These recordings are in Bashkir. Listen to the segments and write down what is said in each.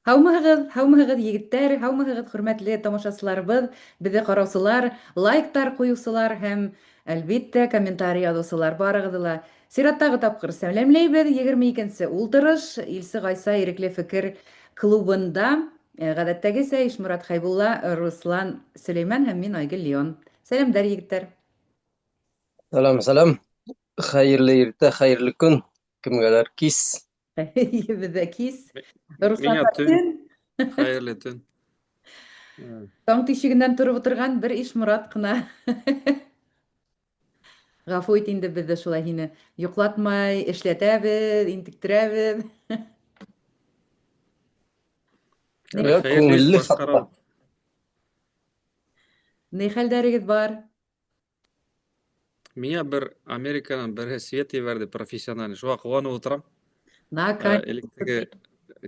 Һаумыһығыҙ, һаумыһығыҙ, егеттәр, һаумыһығыҙ, хөрмәтле тамашасыларыбыҙ, беҙҙе ҡараусылар, лайктар ҡуйыусылар һәм, әлбиттә, комментарий яҙыусылар, барығыҙҙы ла сираттағы тапҡыр сәләмләйбеҙ. 22-нсе ултырыш Илсе Ғайса ирекле фекер клубында, ғәҙәттәгесә, Ишморат Хәйбулла, Руслан Сөләймән һәм мин, Айгөл Леон. Сәләмдәр, егеттәр. Сәләм, сәләм. Хәйерле иртә, хәйерле көн. Кемгәлер кис. Беҙҙә кис. Миңә Русланға төн. төн. Хәйерле төн. Таң тишегеннән тороп ултырған бер Ишморат ҡына. Ғәфү ит инде беҙҙе шулай һине йоҡлатмай, эшләтәбеҙ, интектерәбеҙ. Йә, Хәйерле эш күңелле хатта. башҡарабыҙ. Ни хәлдәрегеҙ бар? Миңә бер Американан береһе свет ебәрҙе профессиональный. Шуға ҡыуанып ултырам. Наконец. Элек теге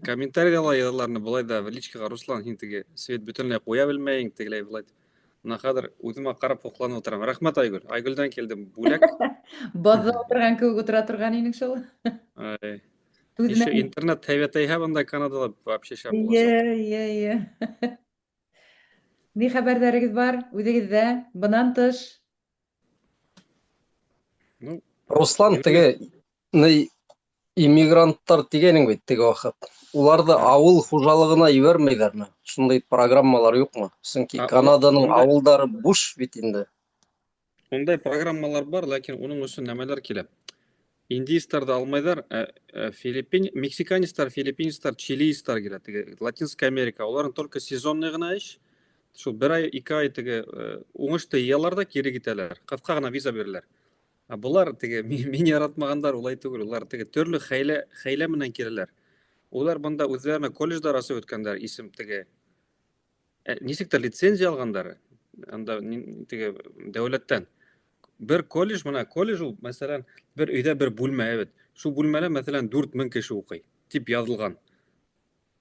комментарийҙа ла яҙалар ине, былай да в личкаға: «Руслан, һин теге свет бөтөнләй ҡуя белмәйһең», тегеләй былай. Бына хәҙер үҙемә ҡарап һоҡланып ултырам. Рәхмәт, Айгөл. Айгөлдән килде бүләк. Баҙҙа ултырған кеүек ултыра торған инең шул. Ай. Түҙмәй. Еще интернет һәйбәт бында Канадала вообще шәп буласаҡ. Йә, йә, йә. Ни хәбәрҙәрегеҙ бар үҙегеҙҙә? Бынан тыш. Ну, Руслан, теге ни иммигранттар тигәнең бит теге ваҡыт. Уларҙы ауыл хужалығына ебәрмәйҙәрме? Шундай программалар юҡмы? Сөнки Канаданың ауылдары буш бит инде. Ундай программалар бар, ләкин уның өсөн нәмәләр килә. Индийцтарҙы алмайҙар, филиппин, мексиканецтар, филиппинецтар, чилиецтар килә. Теге Латинская Америка, уларҙың только сезонный ғына эш. Шул бер ай, 2 ай теге уңышты йыялар ҙа кире китәләр. Ҡыҫҡа ғына виза бирәләр. Ә былар теге мин яратмағандар улай түгел, улар теге төрлө хәйлә менән киләләр. Улар бында үҙҙәренә колледждар асып үткәндәр, исем теге нисектер лицензия алғандар анда теге дәүләттән. Бер колледж, мына колледж ул, мәсәлән, бер өйҙә бер бүлмә бит. Шул бүлмәлә, мәсәлән, 4000 кеше уҡый тип яҙылған.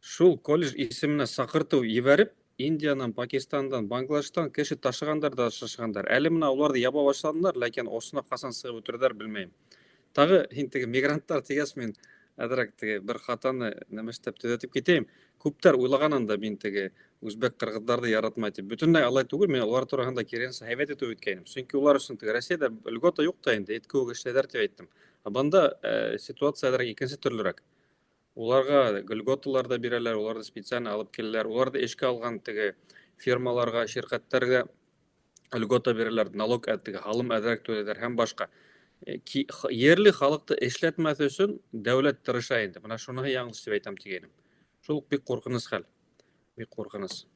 Шул колледж исеменә саҡыртыу ебәреп, Индиянан, Пакистандан, Бангладештан кеше ташығандар да ташығандар. Әле мына уларҙы яба башланылар, ләкин осона ҡасан сығып бөтөрҙәр, белмәйем. Тағы һин теге мигранттар тигәс, мин әҙерәк теге бер хатаны нәмәштәп төҙәтеп китәйем. Күптәр уйлаған анда мин теге үзбәк, ҡырғыҙҙарҙы яратмай тип. Бөтөнләй алай түгел, мин улар тураһында киренсә һәйбәт итеп үткәйнем. Сөнки улар өсөн теге Россиядә льгота юҡ та инде, эт кеүек эшләйҙәр тип әйттем. Ә бында ситуация әҙерәк икенсе төрлөрәк. Уларға льготалар ҙа бирәләр, уларҙы специально алып киләләр, уларҙы эшкә алған теге фирмаларға, ширҡәттәргә льгота бирәләр, налог теге һалым әҙерәк түләйҙәр һәм башҡа. Ерле халыҡты эшләтмәҫ өсөн дәүләт тырыша инде. Бына шуныһы яңылыш тип әйтәм тигәйнем. Шул уҡ бик ҡурҡыныс хәл. Бик ҡурҡыныс.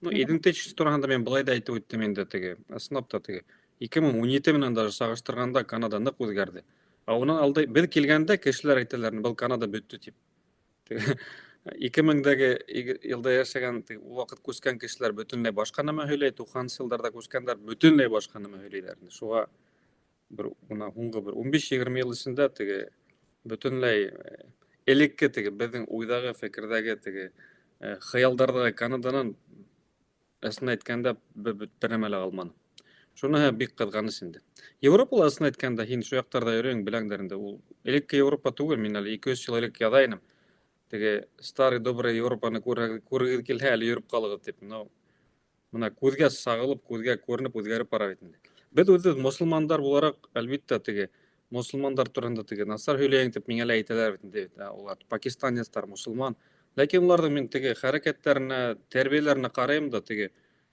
Ну, идентичность тураһында мин былай да әйтеп үттем инде теге. Ысынлап та теге 2017 менән даже сағыштырғанда Канада ныҡ үҙгәрҙе. Ә унан алда беҙ килгәндә кешеләр әйтәләр, был Канада бөттө тип. Теге 2000-дәге йылда йәшәгән, теге ул ваҡыт күскән кешеләр бөтөнләй башҡа нәмә һөйләй, 90-нсы йылдарҙа күскәндәр бөтөнләй башҡа нәмә һөйләйҙәр. Шуға бер бына һуңғы бер 15-20 йыл эсендә теге бөтөнләй элекке теге беҙҙең уйҙағы, фекерҙәге теге хыялдарҙағы Канаданан ысын әйткәндә бер нәмә лә ҡалманы. Шуныһы бик ҡыҙғаныс инде. Европала ысын әйткәндә, һин шул яҡтарҙа йөрөйһөң, беләңдер инде, ул элекке Европа түгел, мин әле 2-3 йыл элек яҙа инем. Теге старый добрый Европаны күрегеҙ килһә, әле йөрөп ҡалығыҙ тип. Но бына күҙгә сағылып, күҙгә күренеп үҙгәреп бара бит инде. Беҙ үҙебеҙ мосолмандар булараҡ, әлбиттә, теге мосолмандар тураһында теге насар һөйләйһең тип миңә лә әйтәләр бит инде, улар пакистанецтар, мосолман. Ләкин уларҙың мин теге хәрәкәттәренә, тәрбиәләренә ҡарайым да, теге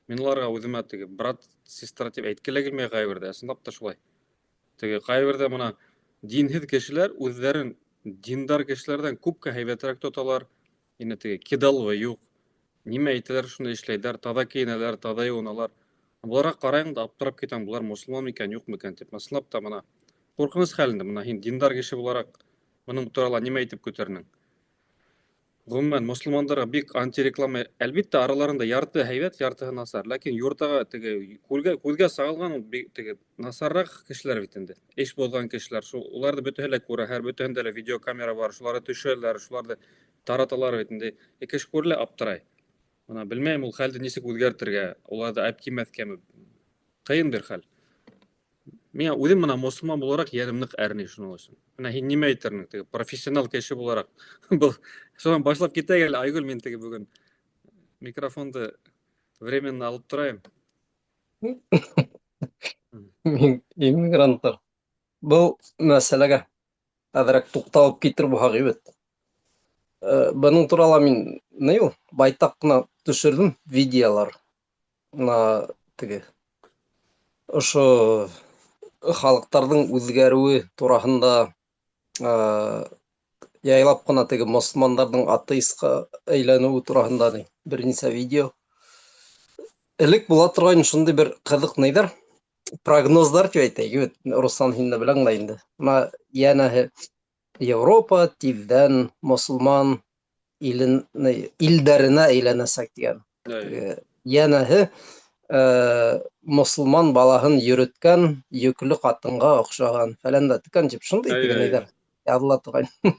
мин уларға үҙемә теге брат, сестра тип әйтке лә килмәй ҡайберҙә, ысынлап та шулай. Теге ҡайберҙә бына динһеҙ кешеләр үҙҙәрен диндар кешеләрҙән күпкә һәйбәтерәк тоталар. Инде теге кидалова юҡ. Нимә әйтәләр, шуны эшләйҙәр, таҙа кейенәләр, таҙа йыуыналар. Быларға ҡарайым да аптырап китәм, былар мосолман микән, юҡ микән тип. Ысынлап та бына ҡурҡыныс хәл инде. Бына һин диндар кеше булараҡ бының турала нимә әйтеп көтәрһең? Ғөмүмән, мосолмандарға бик антиреклама. Әлбиттә, араларында ярты һәйбәт, яртыһы насар. Ләкин юртаға теге күҙгә сағылған ул теге насарыраҡ кешеләр бит инде. Эш боҙған кешеләр. Шул уларҙы бөтәһе лә күрә, һәр бөтәһендә лә видеокамера бар, шуларҙы төшөрәләр, шуларҙы тараталар бит инде. Кеше күрә лә аптырай. Бына белмәйем ул хәлде нисек үҙгәртергә, уларҙы әп кимәҫкәме? Ҡыйын бер хәл. Миңә үҙем мына мосолман булараҡ йәнем ныҡ әрней шуның өсөн. Менә һин нимә әйтерһең теге профессионал кеше булараҡ? Был шунан башлап китәйек әле, Айгөл, мин теге бөгөн микрофонды временно алып торайым. Иммигранттар. Был мәсьәләгә әҙерәк туҡталып китер булһаҡ әйбәт. Бының турала мин ни ул байтаҡ ҡына төшөрҙөм видеолар. Мына теге ошо халыҡтарҙың үҙгәреүе тураһында яйлап ҡына теге мосолмандарҙың атеистҡа әйләнеүе тураһында ни бер нисә видео. Элек була торғайны шундай бер ҡыҙыҡ ниҙәр, прогноздар тип әйтәйек, бит, Руслан, һин дә беләң дә инде. Мына йәнәһе Европа тиҙҙән мосолман илен, илдәренә әйләнәсәк тигән. Йәнәһе мосолман балаһын йөрөткән йөклө ҡатынға оҡшаған фәлән дә текән тип шундай тигән ниҙәр яҙыла торғайны.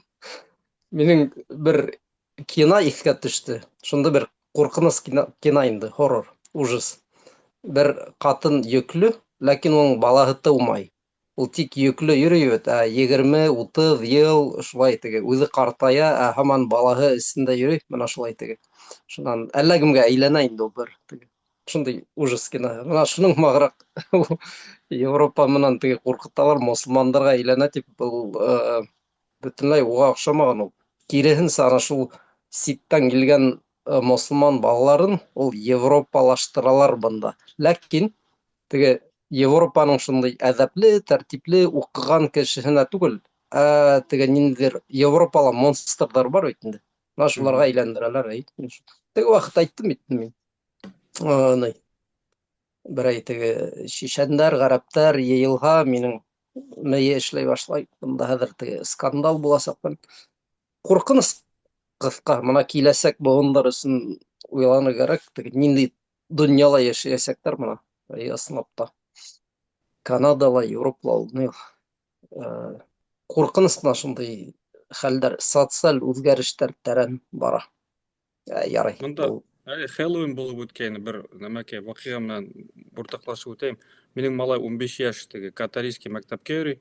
Минең бер кино иҫкә төштө. Шунда бер ҡурҡыныс кино, кино инде, хоррор, ужас. Бер ҡатын йөклө, ләкин уның балаһы тыумай. Ул тик йөклө йөрөй бит, ә 20-30 йыл шулай теге үҙе ҡартая, ә һаман балаһы эсендә йөрөй, мына шулай теге. Шунан әллә кемгә әйләнә инде ул бер теге. Шундай ужас кино. Мына шуның һымағыраҡ Европа менән теге ҡурҡыталар, мосолмандарға әйләнә тип, был бөтөнләй уға оҡшамаған ул. Киреһенсә, ана шул ситтән килгән мосолман балаларын ул европалаштыралар бында. Ләкин теге Европаның шундай әҙәпле, тәртипле, уҡыған кешеһенә түгел, ә теге ниндәйҙер Европала монстрҙар бар бит инде. Мына шуларға әйләндерәләр. Теге ваҡыт әйттем бит мин. Ни, берәй теге шишәндәр, ғәрәптәр йыйылһа, минең мейе эшләй башлай. Бында хәҙер теге скандал буласаҡ. Ҡурҡыныс ҡыҫҡа. Мына киләсәк быуындар өсөн уйланыр кәрәк. Теге ниндәй донъяла йәшәйәсәктәр мына. Ысынлап та. Канадала, Европала ул ни ҡурҡыныс ҡына шундай хәлдәр, социаль үҙгәрештәр тәрән бара. Ярай. Бында әле Хэллоуин булып үткәйне бер нәмәкәй ваҡиға менән уртаҡлашып үтәйем. Минең малай 15 йәш теге католический мәктәпкә йөрөй.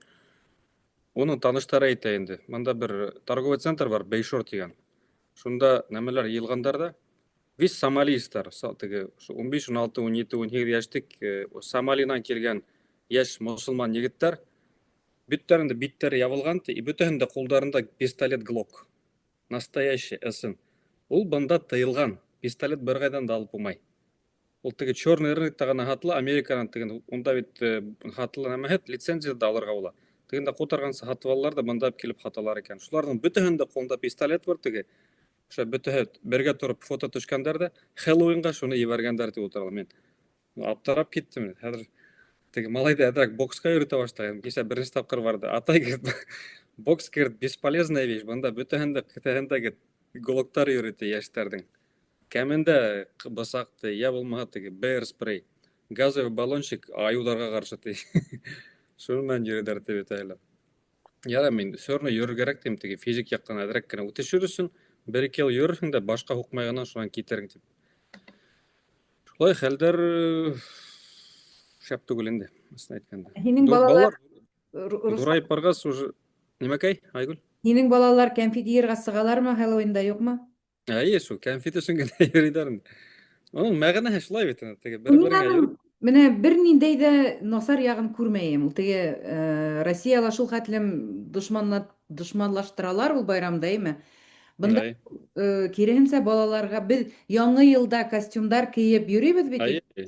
Уның таныштары әйтә инде. Бында бер торговый центр бар, Бейшор тигән. Шунда нәмәләр йыйылғандар ҙа, весь сомалийстар, теге 15, 16, 17, 18 йәшлек Сомалинан килгән йәш мосолман егеттәр, бөттәрендә биттәре ябылған, и бөтәһендә ҡулдарында пистолет Глок. Настоящий ысын. Ул бында тыйылған. Пистолет бер ҡайҙан да алып булмай. Ул теге черный рынокта ғына һатыла, Американан теге унда бит һатыла нәмә, лицензия да алырға була. Тегендә ҡутарғансы һатып алалар ҙа бында килеп һаталар икән. Шуларҙың бөтәһендә ҡулында пистолет бар теге. Ошо бөтәһе бергә тороп фото төшкәндәр ҙә Хэллоуинға шуны ебәргәндәр тип ултыралар. Мин аптырап киттем. Хәҙер теге малайҙы әҙерәк боксҡа йөрөтә башлаған. Кисә беренсе тапҡыр барҙы. Атай, говорит, бокс, говорит, бесполезная вещь. Бында бөтәһендә кеҫәһендә, говорит, глоктар йөрөй йәштәрҙең. Кәмендә бысаҡ ти, йә булмаһа теге bear spray, газовый баллончик айыуҙарға ҡаршы ти. Шуның менән йөрөйҙәр тип әйтә. Ярай, мин все равно йөрөр кәрәк тим, теге физик яҡтан әҙерәк кенә үтешер өсөн бер-ике йыл йөрөрһөң дә башҡа һуҡмай ғына шунан китерһең тип. Шулай хәлдәр шәп түгел инде, ысын әйткәндә. Һинең балалар Ҙурайып барғас уже нимәкәй, Айгөл? Һинең балалар кәнфит йыйырға сығалармы Хэллоуинда, юҡмы? Әйе, шул кәнфит өсөн генә йөрөйҙәр инде. Уның мәғәнәһе шулай бит инде, теге бер-береңә йөрөп. Менә бер ниндәй ҙә насар яғын күрмәйем. Ул теге Россияла шул хәтлем дошманлаштыралар ул байрамды, әйме? Бында киреһенсә балаларға беҙ яңы йылда костюмдар кейеп йөрөйбөҙ бит.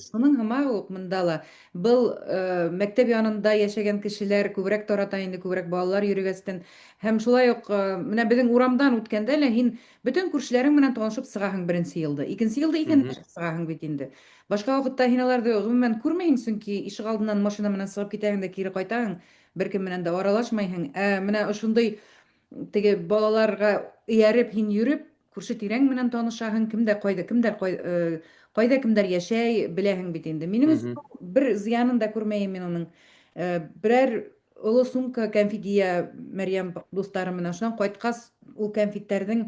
Шуның һымаҡ уҡ мында ла. Был мәктәп янында йәшәгән кешеләр күберәк тарата инде, күберәк балалар йөрөгәстән. Һәм шулай уҡ менә беҙҙең урамдан үткәндә лә һин бөтөн күршеләрең менән танышып сығаһың беренсе йылды. Икенсе йылды икәнләшеп сығаһың бит инде. Башҡа ваҡытта һин аларҙы ғөмүмән күрмәйһең, сөнки ишек алдынан машина менән сығып китәһең дә кире ҡайтаһың, бер кем менән дә аралашмайһың. Ә менә ошондай теге балаларға эйәреп һин йөрөп, күрше тирәң менән танышаһың, кемдә ҡайҙа, кемдәр ҡайҙа кемдәр йәшәй, беләһең бит инде. Минең өсөн бер зыянын да күрмәйем мин уның. Берәр оло сумка кәнфит йыя Мәрйәм дуҫтары менән. Шунан ҡайтҡас, ул кәнфиттәрҙең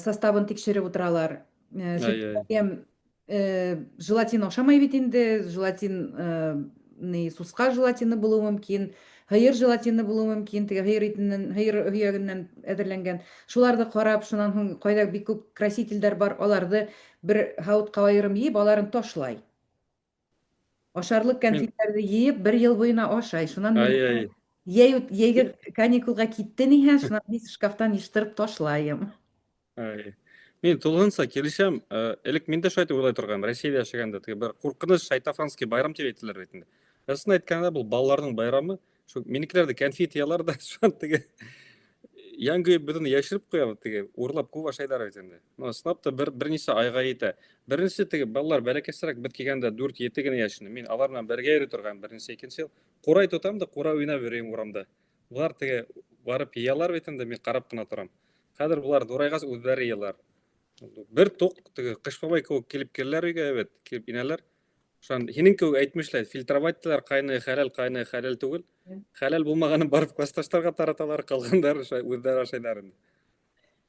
составын тикшереп ултыралар. Мәрйәм желатин оҡшамай бит инде, желатин ни сусҡа желатины булыуы мөмкин, һыйыр желатины булыуы мөмкин, теге һыйыр итеннән, һыйыр һөйәгеннән әҙерләнгән. Шуларҙы ҡарап, шунан һуң ҡайҙа бик күп красительдәр бар, аларҙы бер һауытҡа айырым йыйып, аларын ташлай. Ашарлыҡ кәнфитләрҙе йыйып, бер йыл буйына ашай. Шунан мин Ай-ай. йәй йәйге каникулға китте ниһә, шунан мин шкафтан йыштырып ташлайым. Ай. Мин тулыһынса килешәм. Элек мин дә шулай итеп уйлай торган. Россиядә яшәгәндә теге бер куркыныч шайтафанский байрам дип әйтәләр бит инде. Ысын әйткәндә, был балаларның байрамы. Шул минекеләр дә кәнфит ялар да, шунан теге яңгы бөтен яшереп куябыз теге, урлап күп ашайлар бит инде. Но ысынлап та бер берничә айга җитә. Беренче теге балалар бәләкәсрәк без килгәндә 4-7 генә яшь иде. Мин алар белән бергә йөри торган беренче, икенче ел. Курай тотам да курай уйнап йөрим урамда. Болар теге барып йыялар бит инде, мин карап кына торам. Хәзер болар зурайгач үзләре йыялар. Бер тук теге Кыш бабай кебек килеп керәләр өйгә, әйбәт, килеп инәләр. Шунан һинең кебек әйтмешләй, фильтровать итәләр, кайны хәләл, кайны хәләл түгел. Хәләл булмаганын барып классташларга тараталар, калгандары шулай үзләре ашайлар инде.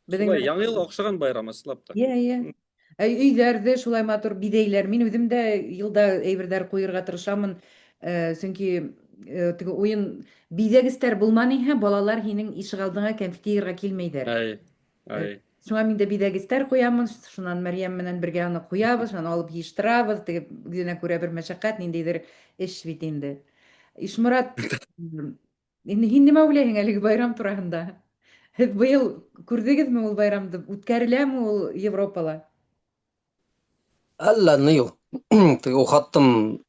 Беҙҙең Шулай Яңа ел охшаган байрам ысынлап та. Йә, йә. Ә өйҙәрҙе шулай матур биҙәйләр. Мин үҙем дә йылда әйберҙәр ҡуйырға тырышамын. Сөнки теге уйын биҙәгестәр булманы иһә, балалар һинең ишегалдыңа кәнфит йыйырға килмәйҙәр. Ай, ай. Шуңа мин дә биҙәгестәр ҡуямын, шунан Мәрйәм менән бергә аны ҡуябыҙ, шунан алып йыйыштырабыҙ. Теге үҙенә күрә бер мәшәҡәт, ниндәйҙер эш бит инде. Ишморат, инде һин нимә уйлайһың әлеге байрам тураһында? Һеҙ быйыл күрҙегеҙме ул байрамды? Үткәреләме ул Европала? Әллә ни ул. Теге ухаттым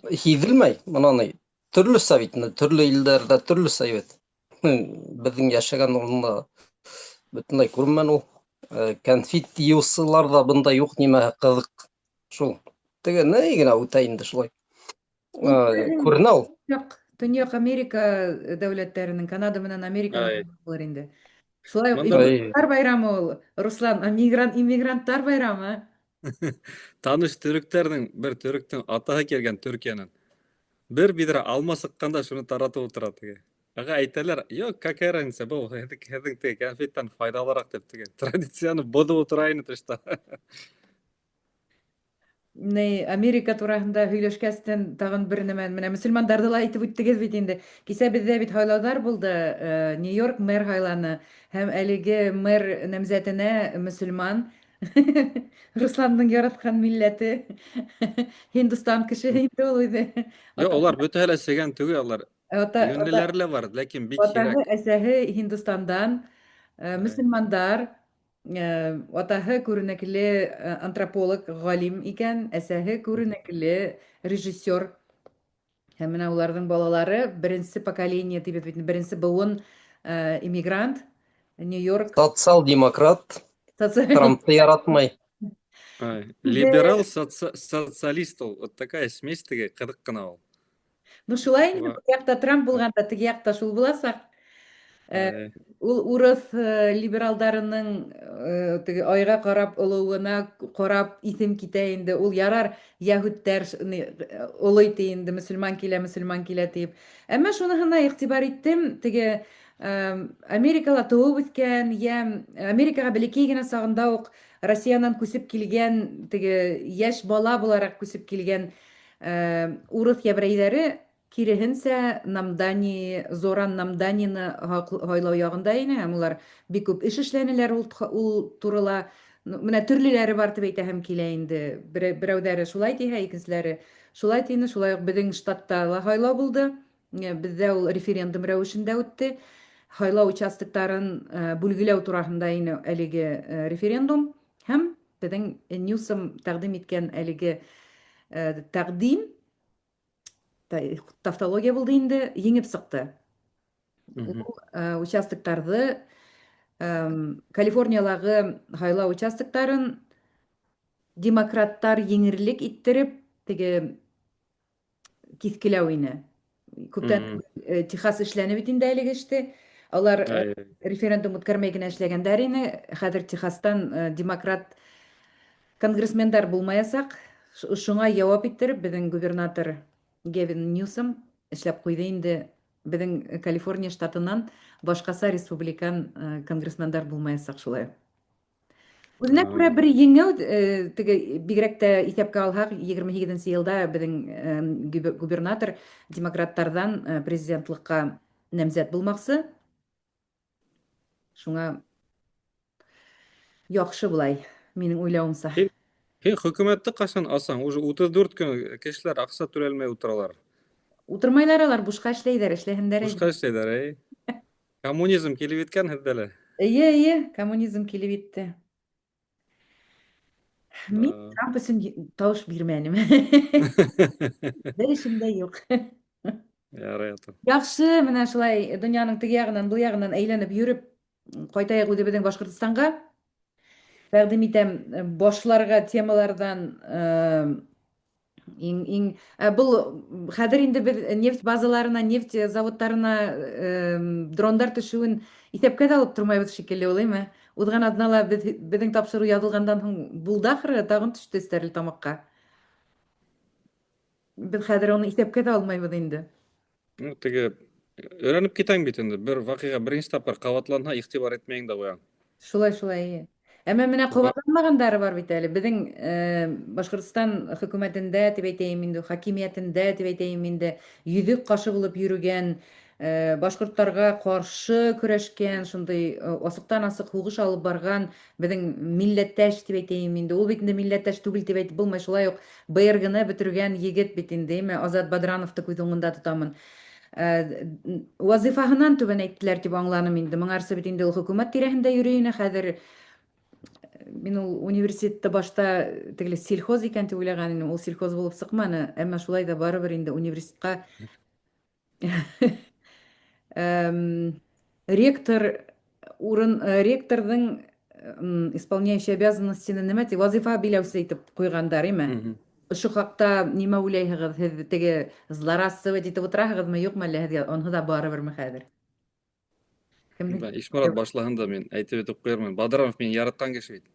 һиҙелмәй, бына ни. Төрлөсә бит инде, төрлө илдәрҙә төрлөсә бит. Беҙҙең йәшәгән урында бөтөнләй күренмәне ул. Кәнфит йыйыусылар ҙа бында юҡ, нимәһе ҡыҙыҡ шул. Теге ни генә үтә инде шулай. Күренә ул. Төньяҡ Америка дәүләттәренең, Канада менән Американың булыр инде. Шулай уҡ иммигранттар байрамы ул, Руслан, иммигранттар байрамы. Таныш төрөктәрҙең, бер төрөктөң атаһы килгән Төркиәнән. Бер биҙрә алма сыҡҡанда шуны таратып ултыра теге. Ага әйтәләр, юҡ, какая разница, был һеҙҙең теге кәнфиттән файҙалыраҡ тип теге традицияны боҙоп ултыра ине тышта. Ни, Америка тураһында һөйләшкәстән тагын бер нәмә, менә мөселмандарҙы ла әйтеп үттегеҙ бит инде. Кисә беҙҙә бит һайлауҙар булды, Нью-Йорк мэр һайланы һәм әлеге мэр намзәтенә мөселман Русландың яраткан милләте Һиндстан кешеһе инде ул үҙе. Юк, алар бөтәһе лә сегән түгел, алар юньлеләре лә бар, ләкин бик Атаһы, һирәк. әсәһе Һиндстандан, мөселмандар, атаһы күренекле антрополог, галим икән, әсәһе күренекле режиссер. Һәм менә уларның балалары беренче поколение дип бит, беренче быуын иммигрант, Нью-Йорк. Социал-демократ. Трампты яратмай. Либерал социалист ул. Вот такая смесь теге кызык кына ул. Ну шулай инде, бу якта Трамп булганда, теге якта шул буласак. Ул урыҫ либералдарының теге айға карап олоуына карап исем китә инде. Ул ярар яһүдтәр олый ти инде, мөселман килә, мөселман килә дип. Әмма шуныһына игътибар иттем, теге Америкала туып үскән, я Америкага бәләкәй генә сагында ук Россиянан күсеп килгән, теге яшь бала буларак күсеп килгән урыҫ еврейҙәре киреһенсә Намдани, Зоран Намданины һайлау ягында ине һәм улар бик күп эш эшләнеләр ул, ул турыла. Менә төрлеләре бар дип әйтәһем килә инде. Берәүҙәре шулай тиһә, икенселәре шулай тине. Шулай уҡ беҙҙең штатта ла һайлау булды. Беҙҙә ул референдум рәүешендә үтте. Һайлау участоктарын бүлгеләү тураһында ине әлеге референдум. Һәм беҙҙең Ньюсом тәҡдим иткән әлеге тәҡдим тавтология булды инде, еңеп сыҡты. Ул участоктарҙы Калифорниялағы һайлау участоктарын демократтар еңерлек иттереп теге киҫкеләү ине. Күптән Техас эшләне бит инде әлеге эште. Алар референдум үткәрмәй генә эшләгәндәр ине. Хәҙер Техастан демократ конгрессмендар булмаясаҡ. Шуңа яуап иттереп беҙҙең губернатор Гевин Ньюсом эшләп ҡуйҙы инде. Беҙҙең Калифорния штатынан башҡаса республикан конгрессмендар булмаясаҡ шулай. Үзенә күрә бер еңеү, теге бигрәк тә иҫәпкә алһаҡ, 28 нче елда беҙҙең губернатор демократтарҙан президентлыҡҡа нәмзәт булмаҡсы. Шуңа яҡшы былай, минең уйлауымса. Һин, һин хөкүмәтте ҡасан алсаң? Уже 34 көн кешеләр аҡса түләлмәй ултыралар. Утырмайлар алар, бушҡа эшләйҙәр, эшләһендәр әйҙә. Бушҡа эшләйҙәр, әй. Коммунизм килеп еткән һеҙҙә лә. Эйе, эйе, коммунизм килеп етте. Мин Трамп өсөн тавыш бирмәнем. Бер эшем дә юк. Ярай ата. Яхшы, менә шулай дөньяның теге ягыннан, бу ягыннан әйләнеп йөреп кайтайык үзебезнең Башкортстанга. Тәкъдим итәм башларга темалардан Иң иң ә был хәҙер инде беҙ нефть базаларына, нефть заводтарына дрондар төшөүен иҫәпкә дә алып тормайбыҙ шикелле ул, әйме? Уҙған аҙнала беҙ беҙҙең тапшырыу яҙылғандан һуң булды ахыры, тағын төштө Стәрлетамаҡҡа. Беҙ хәҙер уны иҫәпкә дә алмайбыҙ инде. Ну, теге өйрәнеп китәң бит инде. Бер ваҡиға беренсе тапҡыр ҡабатланһа, иғтибар итмәйең дә ҡуяң. Шулай, шулай, әйе. Әммә менә кабатланмагандары бар бит әле. Беҙҙең э, Башкортстан хөкүмәтендә дип әйтәйем инде, хакимиятендә дип әйтәйем инде, йөҙөк кашы булып йөрөгән, э, башкортларга каршы көрәшкән, шундый э, асыктан-асык һугыш алып барган беҙҙең милләттәш дип әйтәйем инде. Ул бит инде милләттәш түгел дип әйтеп булмай, шулай ук БРГны бөтергән егет бит инде, әйме, Азат Бадрановты күҙ уңында тотамын. Э, вазифаһынан түбәнәйттеләр дип аңланым инде. Моңарсы бит инде ул хөкүмәт тирәһендә йөри ине, хәзер мин ул университетта башта тегеле сельхоз икән дип уйлаган идем, ул сельхоз булып чыкманы, әмма шулай да барыбер инде университетка ректор урын э, ректорның исполняющий обязанностины нәмә ди, вазифа биләүсе итеп куйгандар, име? Ошо хакта нимә уйлайһығыҙ? Һеҙ теге злорадствовать итеп утыраһығыҙмы, юҡмы, әллә һеҙгә онһо да барыберме хәҙер? Кемдең? Да, Ишморат башлаһын да мин әйтеп үтеп ҡуйырмын. Бадранов мине яратҡан кеше бит.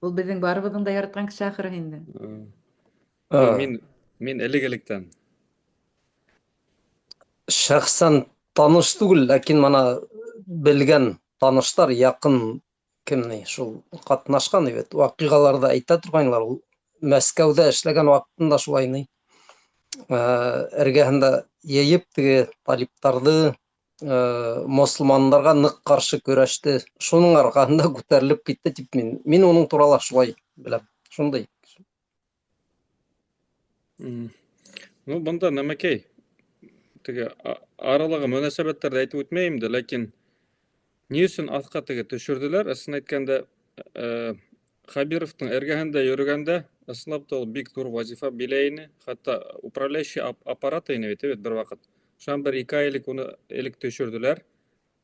Ул беҙҙең барыбыҙҙың да яратҡан кеше ахыры инде. Мин мин элек-электән. Шәхсән таныш түгел, ләкин мана белгән таныштар яҡын кем ни, шул ҡатнашҡан бит, ваҡиғаларҙы әйтә торғайнылар. Ул Мәскәүҙә эшләгән ваҡытында шулай ни, эргәһендә йыйып теге талиптарҙы мосолмандарға ныҡ ҡаршы көрәште. Шуның арҡаһында күтәрелеп китте тип мин мин уның турала шулай беләм. Шундай. Ну, бында нәмәкәй, теге аралағы мөнәсәбәттәрҙе әйтеп үтмәйем дә, ләкин ни өсөн аҫҡа теге төшөрҙөләр? Ысын әйткәндә, э, Хәбировтың эргәһендә йөрөгәндә, ысынлап та ул бик ҙур вазифа биләй ине, хатта управляющий аппарат ине бит, бит бер ваҡыт. Шунан бер ике ай элек уны элек төшөрҙөләр.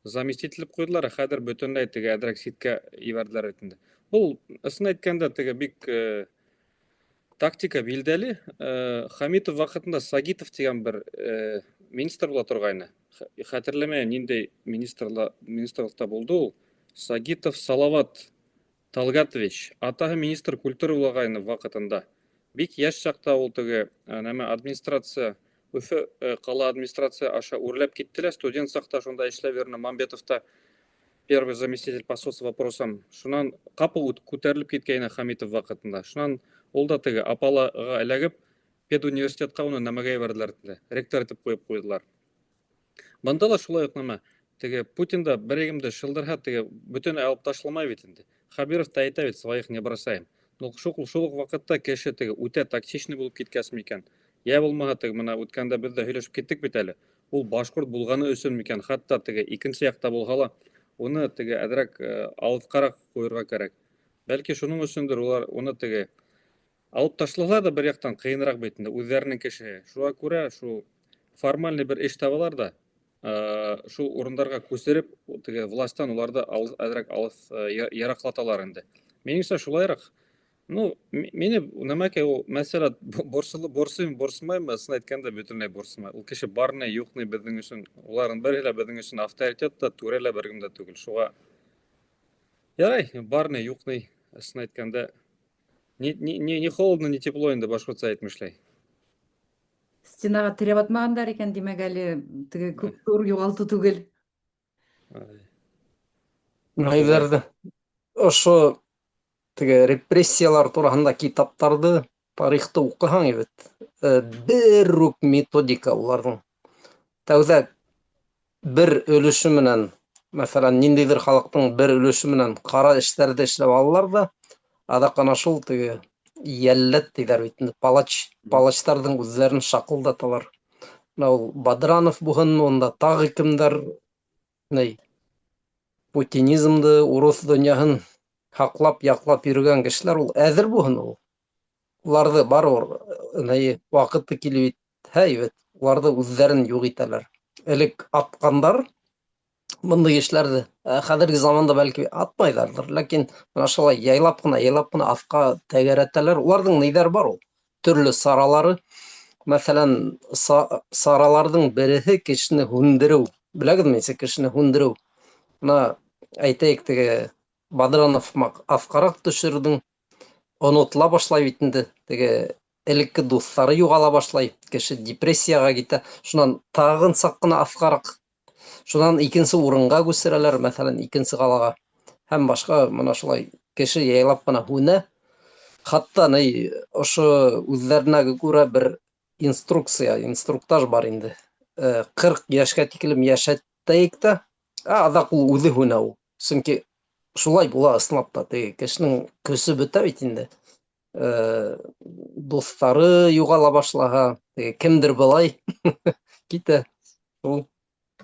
Заместитель итеп ҡуйҙылар, ә хәҙер бөтөнләй теге әҙерәк ситкә ебәрҙеләр бит инде. Ул, ысын әйткәндә, теге бик э, тактика билдәле. Э, Хамитов ваҡытында Сагитов тигән бер э, министр була торғайны. Хәтерләмәйем, ниндәй министрла, министрлыҡта булды ул. Сагитов Салават Талгатович, атаһы министр культуры булғайны ваҡытында. Бик йәш саҡта ул теге э, нәмә администрация Өфө э, ҡала администрация аша үрләп китте лә, студент саҡта шунда эшләп йөрөнө Мамбетовта первый заместитель по соцвопросам. Шунан ҡапыл күтәрелеп киткәйне Хамитов ваҡытында. Шунан ул да теге апалаға эләгеп, педуниверситетҡа уны нәмәгә ебәрҙеләр, ректор итеп ҡуйып ҡуйҙылар. Бында ла шулай уҡ нәмә, теге Путин да бер егемде шылдырһа, теге бөтөнләй алып ташламай бит инде. Хәбиров та әйтә бит, своих не бросаем. Ну, шул, шул уҡ ваҡытта кеше теге үтә токсичный булып киткәс микән? Йә булмаһа теге мына үткәндә беҙ ҙә һөйләшеп киттек бит әле. Ул башҡорт булғаны өсөн микән? Хатта теге икенсе яҡта булһа ла, уны теге әҙерәк э, алыҫҡараҡ ҡуйырға кәрәк. Бәлки шуның өсөндөр улар уны теге алып ташлаһалар ҙа бер яҡтан ҡыйыныраҡ бит инде үҙҙәренең кешеһе. Шуға күрә шул формальный бер эш табалар да, э, шул урындарға күсереп, теге властан уларҙы әҙерәк алыҫ э, йыраҡлаталар инде. Минеңсә шулайыраҡ. Ну, мине нәмәкәй ул мәсьәлә борсолы борсыйм, борсымаймы, ысын әйткәндә бөтөнләй борсымай. Ул кеше бар ни, юҡ ни беҙҙең өсөн. Уларҙың береһе лә беҙҙең өсөн авторитет та, түрә лә бер кем дә түгел. Шуға ярай, бар ни, юҡ ни, ысын әйткәндә ни, ни, ни, ни холодно, ни тепло инде башҡортса әйтмешләй. Стенаға терәп атмағандар икән, димәк, әле теге күп ҙур юғалтыу түгел. Майҙарҙы. Ошо теге репрессиялар тураһында китаптарҙы, тарихты уҡыһаң бит, бер үк методика уларҙың. Тәүҙә бер өлөшө менән, мәҫәлән, ниндәйҙер халыҡтың бер өлөшө менән ҡара эштәрҙе эшләп алалар ҙа, аҙаҡ ана шул теге йәлләт тиҙәр бит инде, палач, палачтарҙың үҙҙәрен шаҡылдаталар. Мына ул Бадранов булһын, унда тағы кемдәр, ни, путинизмды, урыҫ донъяһын һаҡлап, яҡлап йөрөгән кешеләр ул әҙер булһын ул. Уларҙы барыбер ни ваҡыты килеп етһә, бит, уларҙы үҙҙәрен юҡ итәләр. Элек атҡандар бындай кешеләрҙе. Ә хәҙерге заманда бәлки атмайҙарҙыр, ләкин мына шулай яйлап ҡына, яйлап ҡына аҫҡа тәгәрәтәләр. Уларҙың ниҙәре бар ул? Төрлө саралары. Мәҫәлән, сараларҙың береһе кешене һүндереү. Беләгеҙме нисек кешене һүндереү? Мына әйтәйек, теге Бадранов һымаҡ аҫҡараҡ төшөрҙөң, онотола башлай бит инде. Теге элекке дуҫтары юғала башлай, кеше депрессияға китә. Шунан тағын саҡ ҡына аҫҡараҡ, шунан икенсе урынға күсерәләр, мәҫәлән, икенсе ҡалаға. Һәм башҡа мына шулай кеше яйлап ҡына һүнә. Хатта ни ошо үҙҙәренә күрә бер инструкция, инструктаж бар инде. 40 йәшкә тиклем йәшәтәйек тә, ә аҙаҡ ул үҙе һүнә ул. Сөнки шулай була ысынлап та, теге кешенең көсө бөтә бит инде. Дуҫтары юғала башлаһа, теге кемдер былай китә. Ул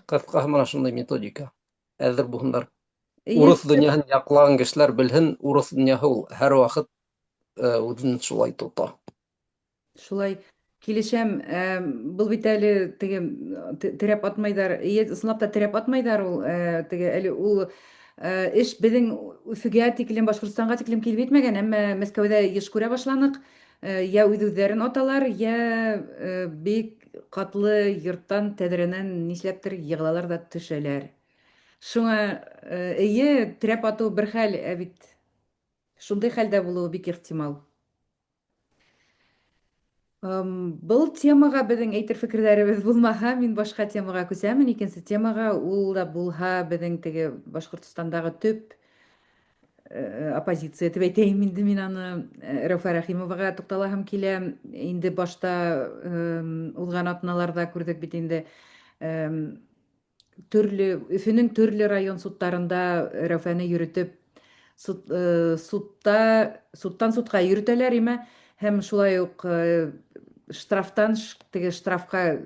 ҡыҫҡаһы мына шундай методика. Әҙер булһындар. Урыҫ донъяһын яҡлаған кешеләр белһен, урыҫ донъяһы ул һәр ваҡыт үҙен шулай тота. Шулай килешәм. Был бит әле теге терәп атмайҙар. Эйе, ысынлап та терәп атмайҙар ул. Теге әле ул эш беҙҙең Өфөгә тиклем, Башҡортостанға тиклем килеп етмәгән, әммә Мәскәүҙә йыш күрә башланыҡ. Йә үҙ-үҙҙәрен аталар, йә бик ҡатлы йорттан, тәҙрәнән нишләптер йығылалар ҙа төшәләр. Шуңа, эйе, терәп атыу бер хәл, ә бит шундай хәлдә булыуы бик ихтимал. Был темаға беҙҙең әйтер фекерҙәребеҙ булмаһа, мин башҡа темаға күсәмен, икенсе темаға, ул да булһа беҙҙең теге Башҡортостандағы төп оппозиция тип әйтәйем инде мин аны, Рәүфә Рәхимоваға туҡталаһым килә. Инде башта уҙған атналарҙа күрҙек бит инде, төрлө Өфөнөң төрлө район судтарында Рәүфәне йөрөтөп суд, судта судтан судҡа йөрөтәләр име һәм шулай ук штрафтан теге штрафка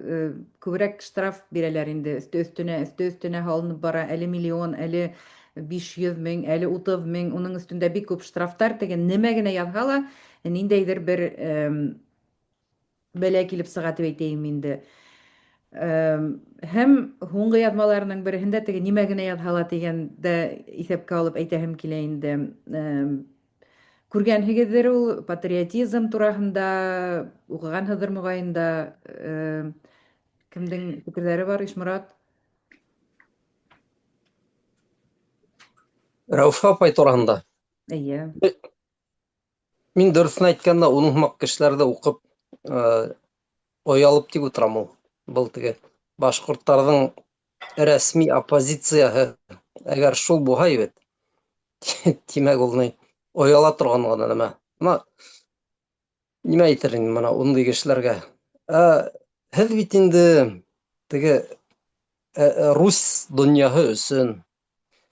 күберәк штраф бирәләр инде, өҫтө өҫтөнә өҫтө өҫтөнә һалынып бара, әле миллион, әле 500 мең, әле 30 мең, уның өҫтөндә бик күп штрафтар, теге нәмә генә яҙһа ла, ниндәйҙер бер бәлә килеп сыға дип әйтәйем инде. Һәм һуңғы яҙмаларының береһендә теге нимә генә яҙһа ла дигәндә иҫәпкә алып әйтәһем килә инде. Күргәнһегеҙҙер ул патриотизм тураһында уҡығанһыҙҙыр моғайын да. Кемдең фекерҙәре бар, Ишморат? Рәүфә апай тураһында. Эйе. Мин дөрөҫөн әйткәндә, уның һымаҡ кешеләрҙе уҡып, оялып тик ултырам ул. Был теге башҡорттарҙың рәсми оппозицияһы, әгәр шул булһа бит, тимәк ул ни ояла торған ғына нәмә. Мына нимә әйтер инем мына ундай кешеләргә? Ә һеҙ бит инде теге Русь донъяһы өсөн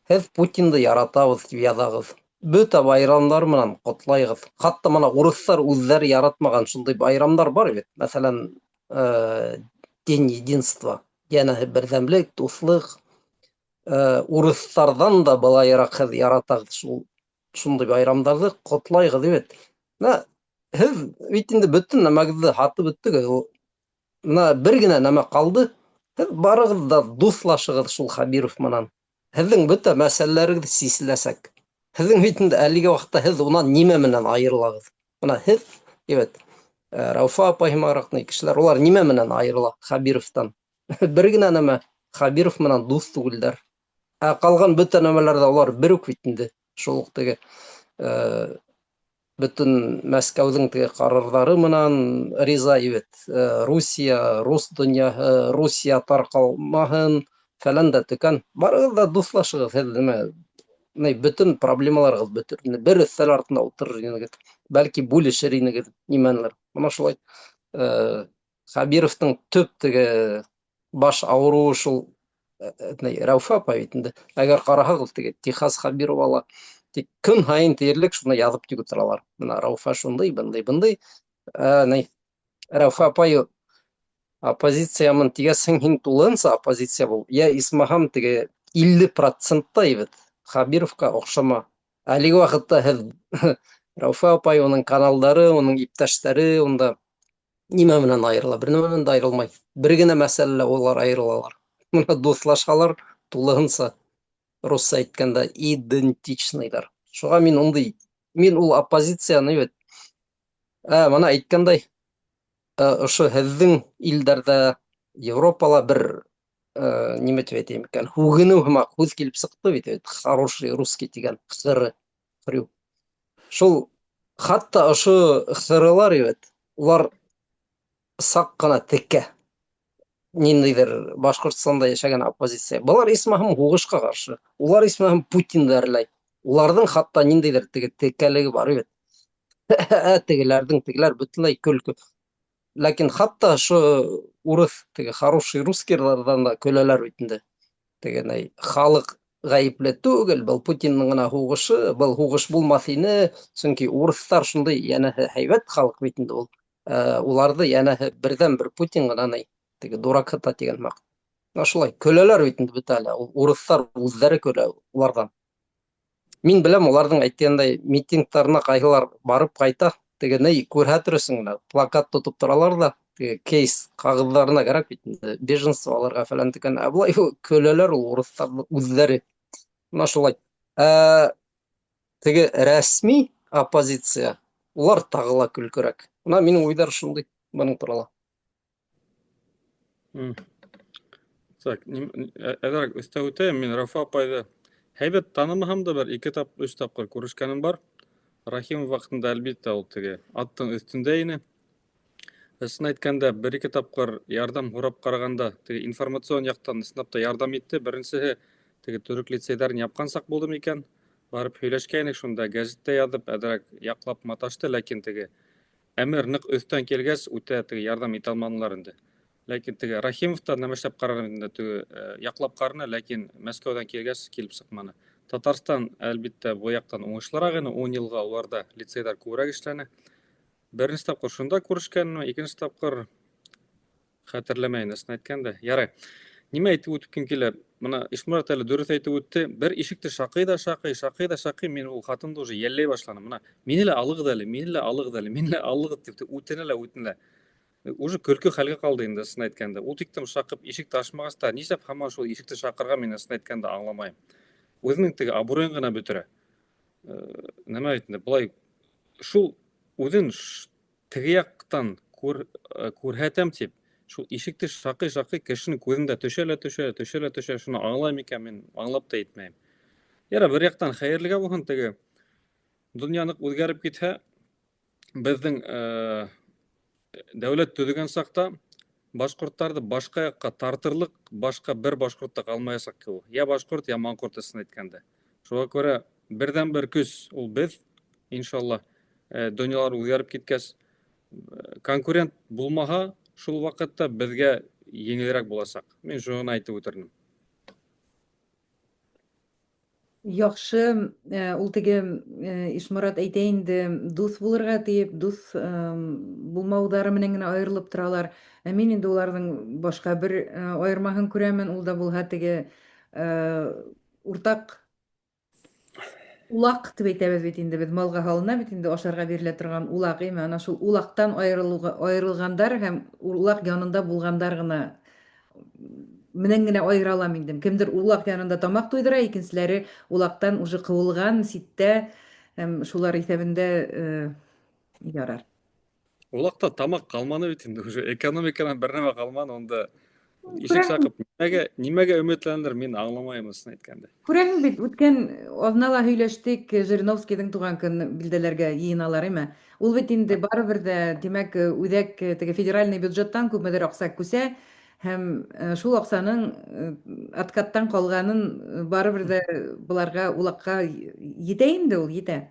һеҙ Путинды яратабыҙ тип яҙағыҙ. Бөтә байрамдар менән ҡотлайғыҙ. Хатта мына урыҫтар үҙҙәре яратмаған шундай байрамдар бар бит. Мәҫәлән, День единства, йәнәһе берҙәмлек, дуҫлыҡ. Урыҫтарҙан да былайыраҡ һеҙ яратағыҙ шул шундай байрамдарҙы ҡотлайғыҙ бит. Мына һеҙ бит инде бөтөн нәмәгеҙҙе һатып бөттөгөҙ. Мына бер генә нәмә ҡалды. Һеҙ барығыҙ да дуҫлашығыҙ шул Хәбиров менән. Һеҙҙең бөтә мәсьәләләрегеҙ сиселәсәк. Һеҙҙең бит инде әлеге ваҡытта һеҙ унан нимә менән айырылағыҙ? Мына һеҙ, әйбәт, Рәүфә апай һымағыраҡ кешеләр, улар нимә менән айырыла Хәбировтан? Бер генә нәмә, Хәбиров менән дуҫ түгелдәр. Ә ҡалған бөтә нәмәләрҙә улар бер үк бит инде. Шул уҡ теге бөтөн Мәскәүҙең теге ҡарарҙары менән риза бит. Русия, рус донъяһы, Русия тарҡалмаһын, фәлән дә төкән. Барығыҙ ҙа дуҫлашығыҙ, һеҙ нимә? Ни бөтөн проблемаларығыҙ бөтөр ине. Бер өҫтәл артында ултырыр инегеҙ. Бәлки бүлешер инегеҙ нимәнелер. Мына шулай. Э, Хәбировтың төп теге баш ауырыуы шул э, ни, Рәүфә апай бит инде. Әгәр ҡараһағыҙ, теге Техас Хәбирова ла тик көн һайын тиерлек шуны яҙып тик ултыралар. Мына Рәүфә шундай, бындай, бындай. Ә, ни, Рәүфә апай оппозициямын тигәсең, һин тулыһынса оппозиция бул. Йә исмаһам теге 50 процентта бит Хәбировҡа оҡшама. Әлеге ваҡытта һеҙ Рәүфә апай, уның каналдары, уның иптәштәре унда нимә менән айырыла? Бер нәмә менән дә айырылмай. Бер генә мәсьәләлә улар айырылалар. Мына дуҫлашалар тулыһынса, русса әйткәндә, идентичныйҙар. Шуға мин ундай, мин ул оппозицияны бит, ә, мына әйткәндәй, ошо һеҙҙең илдәрҙә, Европала бер нимә тип әйтәйем икән, һүгенеү һымаҡ һүҙ килеп сыҡты бит, хороший русский тигән хыры, хрю. Шул хатта ошо хырылар бит, улар саҡ ҡына текә. Ниндәйҙер Башҡортостанда йәшәгән оппозиция. Былар исмаһам һуғышҡа ҡаршы. Улар исмаһам Путинды әрләй. Уларҙың хатта ниндәйҙер теге текәлеге бар бит. Ә тегеләрҙең тегеләр бөтөнләй көлкө. Ләкин хатта ошо урыҫ теге хороший русскийларҙан да көләләр бит инде. Теге ни халыҡ ғәйепле түгел, был Путиндың ғына һуғышы, был һуғыш булмаҫ ине, сөнки урыҫтар шундай йәнәһе һәйбәт халыҡ бит инде ул. Уларҙы йәнәһе берҙән-бер Путин ғына ни теге дурак һыта тигән һымаҡ. Менә шулай көләләр бит инде бөтә әле. Ул урыҫтар үҙҙәре көлә уларҙан. Мин беләм, уларҙың әйткәндәй митингтарына ҡайһылар барып ҡайта, теге ни күрһәтер өсөн генә плакат тотоп торалар ҙа, теге кейс ҡағыҙҙарына кәрәк бит инде, беженство алырға фәлән тигән. Ә былай көләләр ул урыҫтар үҙҙәре. Менә шулай. Ә теге рәсми оппозиция, улар тағы ла көлкөрәк. Мына минең уйҙар шундай бының турала. Так, әҙерәк өҫтәп үтәйем, мин Рәүфә апайҙы һәйбәт танымаһам да бер ике тап, өс тапҡыр күрешкәнем бар. Рахимов ваҡытында, әлбиттә, ул теге аттың өҫтөндә ине. Ысын әйткәндә, бер-ике тапҡыр ярҙам һорап ҡарағанда, теге информацион яҡтан ысынлап та ярҙам итте. Беренсеһе теге төрөк лицейҙарын япҡан саҡ булды микән? Барып һөйләшкәйнек шунда, гәзиттә яҙып, әҙерәк яҡлап маташты, ләкин теге әмер ныҡ өҫтән килгәс, үтә теге ярҙам итә алманылар инде. Ләкин теге Рахимов та нәмәшләп ҡараны инде, теге яҡлап ҡараны, ләкин Мәскәүҙән килгәс килеп сыҡманы. Татарстан, әлбиттә, был яҡтан уңышлыраҡ ине, 10 йылға уларҙа лицейҙар күберәк эшләне. Беренсе тапҡыр шунда күрешкәнме, икенсе тапҡыр хәтерләмәйем, ысын әйткәндә. Ярай. Нимә әйтеп үткем килә? Мына Ишмұрат әле дөрөҫ әйтеп үтте. Бер ишекте шаҡый ҙа шаҡый, шаҡый ҙа шаҡый, мин ул ҡатынды уже йәлләй башланым. Мына мине лә алығыҙ әле, мине лә алығыҙ әле, мине лә алығыҙ тип үтенә лә үтенә. Уже көлкө хәлгә ҡалды инде, ысын әйткәндә. Ул тиклем шаҡып ишекте асмағас та, нишләп һаман шул ишекте шаҡырға мин ысын әйткәндә аңламайым. Үҙенең теге абруйын ғына бөтөрә. Нәмә бит инде, былай шул үҙен теге яҡтан күрһәтәм тип, шул ишекте шаҡый-шаҡый кешенең күҙендә төшә лә төшә, төшә лә төшә, шуны аңлайым икән мин, аңлап та етмәйем. Яра, бер яҡтан хәйерлегә булһын, теге донъя ныҡ үҙгәреп китһә, беҙҙең дәүләт төҙөгән саҡта башҡорттарҙы башҡа яҡҡа тартырлыҡ башҡа бер башҡорт та ҡалмаясаҡ ул. Я башҡорт, я манҡорт ысын әйткәндә. Шуға күрә берҙән-бер көс ул беҙ, иншалла, донъялар үҙгәреп киткәс, конкурент булмаһа, шул ваҡытта беҙгә еңелерәк буласаҡ. Мин шуны әйтеп үтернем. Яҡшы, ул теге Ишморат әйтә инде, дуҫ булырға тиеп, дуҫ булмауҙары менән генә айырылып торалар. Ә мин инде уларҙың башҡа бер айырмаһын күрәмен, ул да булһа теге уртаҡ улаҡ тип әйтәбеҙ бит инде, беҙ малға һалына бит инде ашарға бирелә торған улаҡ, име, ана шул улаҡтан айырылғандар һәм улаҡ янында булғандар ғына менән генә айыра алам инде. Кемдер улаҡ янында тамаҡ туйҙыра, икенселәре улаҡтан уже ҡыуылған ситтә, һәм шулар иҫәбендә ярар. Улаҡта тамаҡ ҡалманы бит инде, уже экономиканан бер нәмә ҡалманы, унда ишек шаҡып нимәгә өмөтләнелер, мин аңламайым ысын әйткәндә. Күрәһең бит, үткән аҙнала һөйләштек, Жириновскийҙың тыуған көн билдәләргә йыйыналар, име? Ул бит инде барыбер ҙә, тимәк, үҙәк теге федеральный бюджеттан күпмелер аҡса күсә, Һәм шул акчаның откаттан калганын барыбер дә боларга улакка етә инде ул, етә.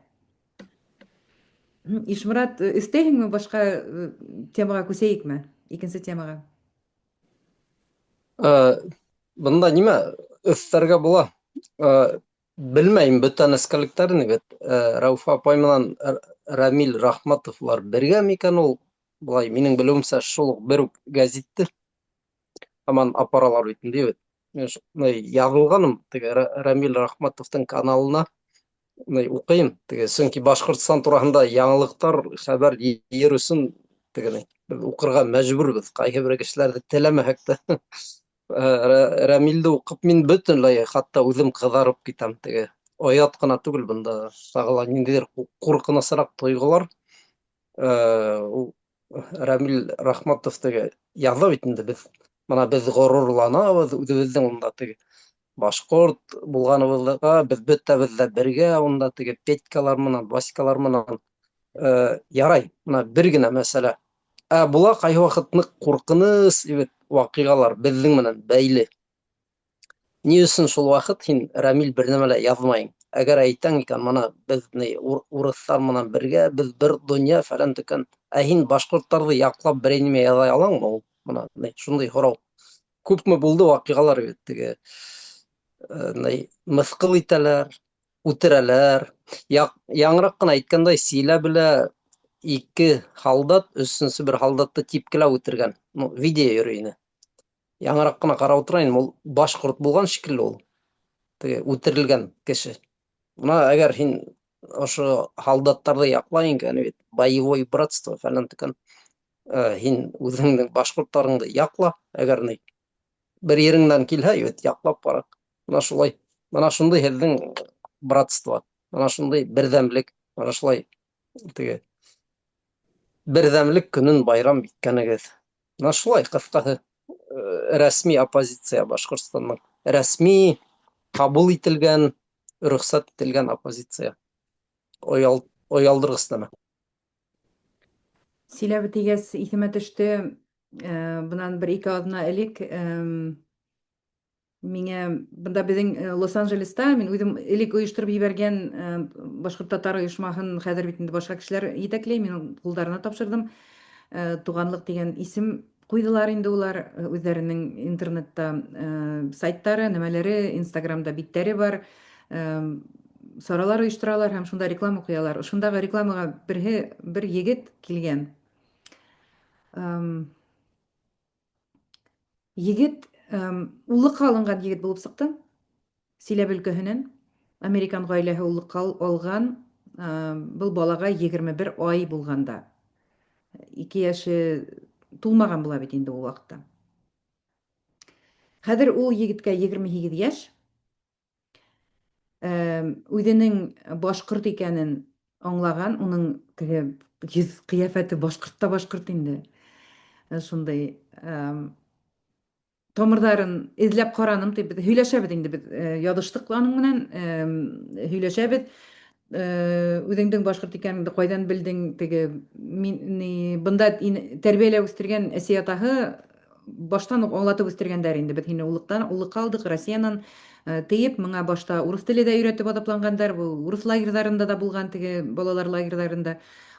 Ишморат, өстәйһеңме, башка темага күсәйекме? Икенче темага. Бында нимә өҫтәргә була? Белмәйем бөтә нескәлектәрен бит. Рәүфә апай менән Рәмил Рахматовлар бергә микән ул? Былай минең белеүемсә, шул ук бер үк гәзитте һаман апаралар бит инде бит. Мин яҙылғаным теге Рәмил Рахматовтың каналына укыйым теге, сөнки Башҡортостан тураһында яңылыҡтар, хәбәр йыйыр өсөн теге беҙ уҡырға мәжбүрбеҙ, ҡайһы бер кешеләрҙе теләмәһәк тә. Рәмилде уҡып мин бөтөнләй хатта үҙем ҡыҙарып китәм теге. Оят ҡына түгел бында, тағы ла ниндәйҙер ҡурҡынысыраҡ тойғолар. Ул Рәмил Рахматов теге яҙа бит инде, беҙ бына беҙ ғорурланабыҙ үҙебеҙҙең унда теге башҡорт булғаныбыҙға, беҙ бөтәбеҙ ҙә бергә унда теге Петькалар менән, Васькалар менән. Ярай, бына бер генә мәсьәлә. Ә була ҡайһы ваҡыт ныҡ ҡурҡыныс бит ваҡиғалар беҙҙең менән бәйле. Ни өсөн шул ваҡыт һин, Рәмил, бер нәмә лә яҙмайың? Әгәр әйтәң икән, мына беҙ ни урыҫтар менән бергә, беҙ бер донъя фәлән төкән. Ә һин башҡорттарҙы яҡлап берәй нимә яҙа алаңмы ул? Мына ни шундай һорау. Күпме булды ваҡиғалар бит теге ни мыҫҡыл итәләр, үтерәләр. Яңыраҡ ҡына әйткәндәй, Силәбелә ике һалдат өсөнсө бер һалдатты типкеләп үтергән. Ну, видео йөрөй ине. Яңыраҡ ҡына ҡарап ултыра инем, ул башҡорт булған шикелле ул. Теге үтерелгән кеше. Бына әгәр һин ошо һалдаттарҙы яҡлайың икән бит, боевой братство фәлән төкән, һин үҙеңдең башҡорттарыңды яҡла, әгәр ни бер ереңдән килһә, бит яҡлап ҡара. Бына шулай. Бына шундай һеҙҙең братство, бына шундай берҙәмлек, бына шулай теге берҙәмлек көнөн байрам иткәнегеҙ. Бына шулай ҡыҫҡаһы рәсми оппозиция Башҡортостандың рәсми ҡабул ителгән, рөхсәт ителгән оппозиция. Оял, оялдырғыс нәмә. Силәбе тигәс иҫемә төштө, бынан бер-ике аҙна элек миңә бында беҙҙең Лос-Анджелеста мин үҙем элек ойоштороп ебәргән башҡорт татар ойошмаһын хәҙер бит инде башҡа кешеләр етәкләй, мин ҡулдарына тапшырҙым. Туғанлыҡ тигән исем ҡуйҙылар инде улар үҙҙәренең интернетта сайттары, нәмәләре, Инстаграмда биттәре бар. Саралар ойошторалар һәм шунда реклама ҡуялар. Шундағы рекламаға берһе бер егет килгән. Егет уллыҡҡа алынған егет булып сыҡты. Силәбе өлкәһенән. Американ ғаиләһе уллыҡҡа алған. Был балаға 21 ай булғанда. 2 йәше тулмаған була бит инде ул ваҡытта. Хәҙер ул егеткә 28 йәш. Үҙенең башҡорт икәнен аңлаған, уның теге йөҙ ҡиәфәте башҡорт та башҡорт инде. Шундай тамырҙарын эҙләп ҡараным тип беҙ һөйләшәбеҙ инде, беҙ яҙыштыҡ аның менән, һөйләшәбеҙ. Үҙеңдең башҡорт икәнеңде ҡайҙан белдең? Теге мин ни, бында тәрбиәләп үҫтергән әсәй атаһы баштан уҡ аңлатып үҫтергәндәр инде, беҙ һине уллыҡтан уллыҡҡа алдыҡ Россиянан тейеп, миңа башта урыҫ теле дә өйрәтеп аҙапланғандар, был урыҫ лагерҙарында да булған, теге балалар лагерҙарында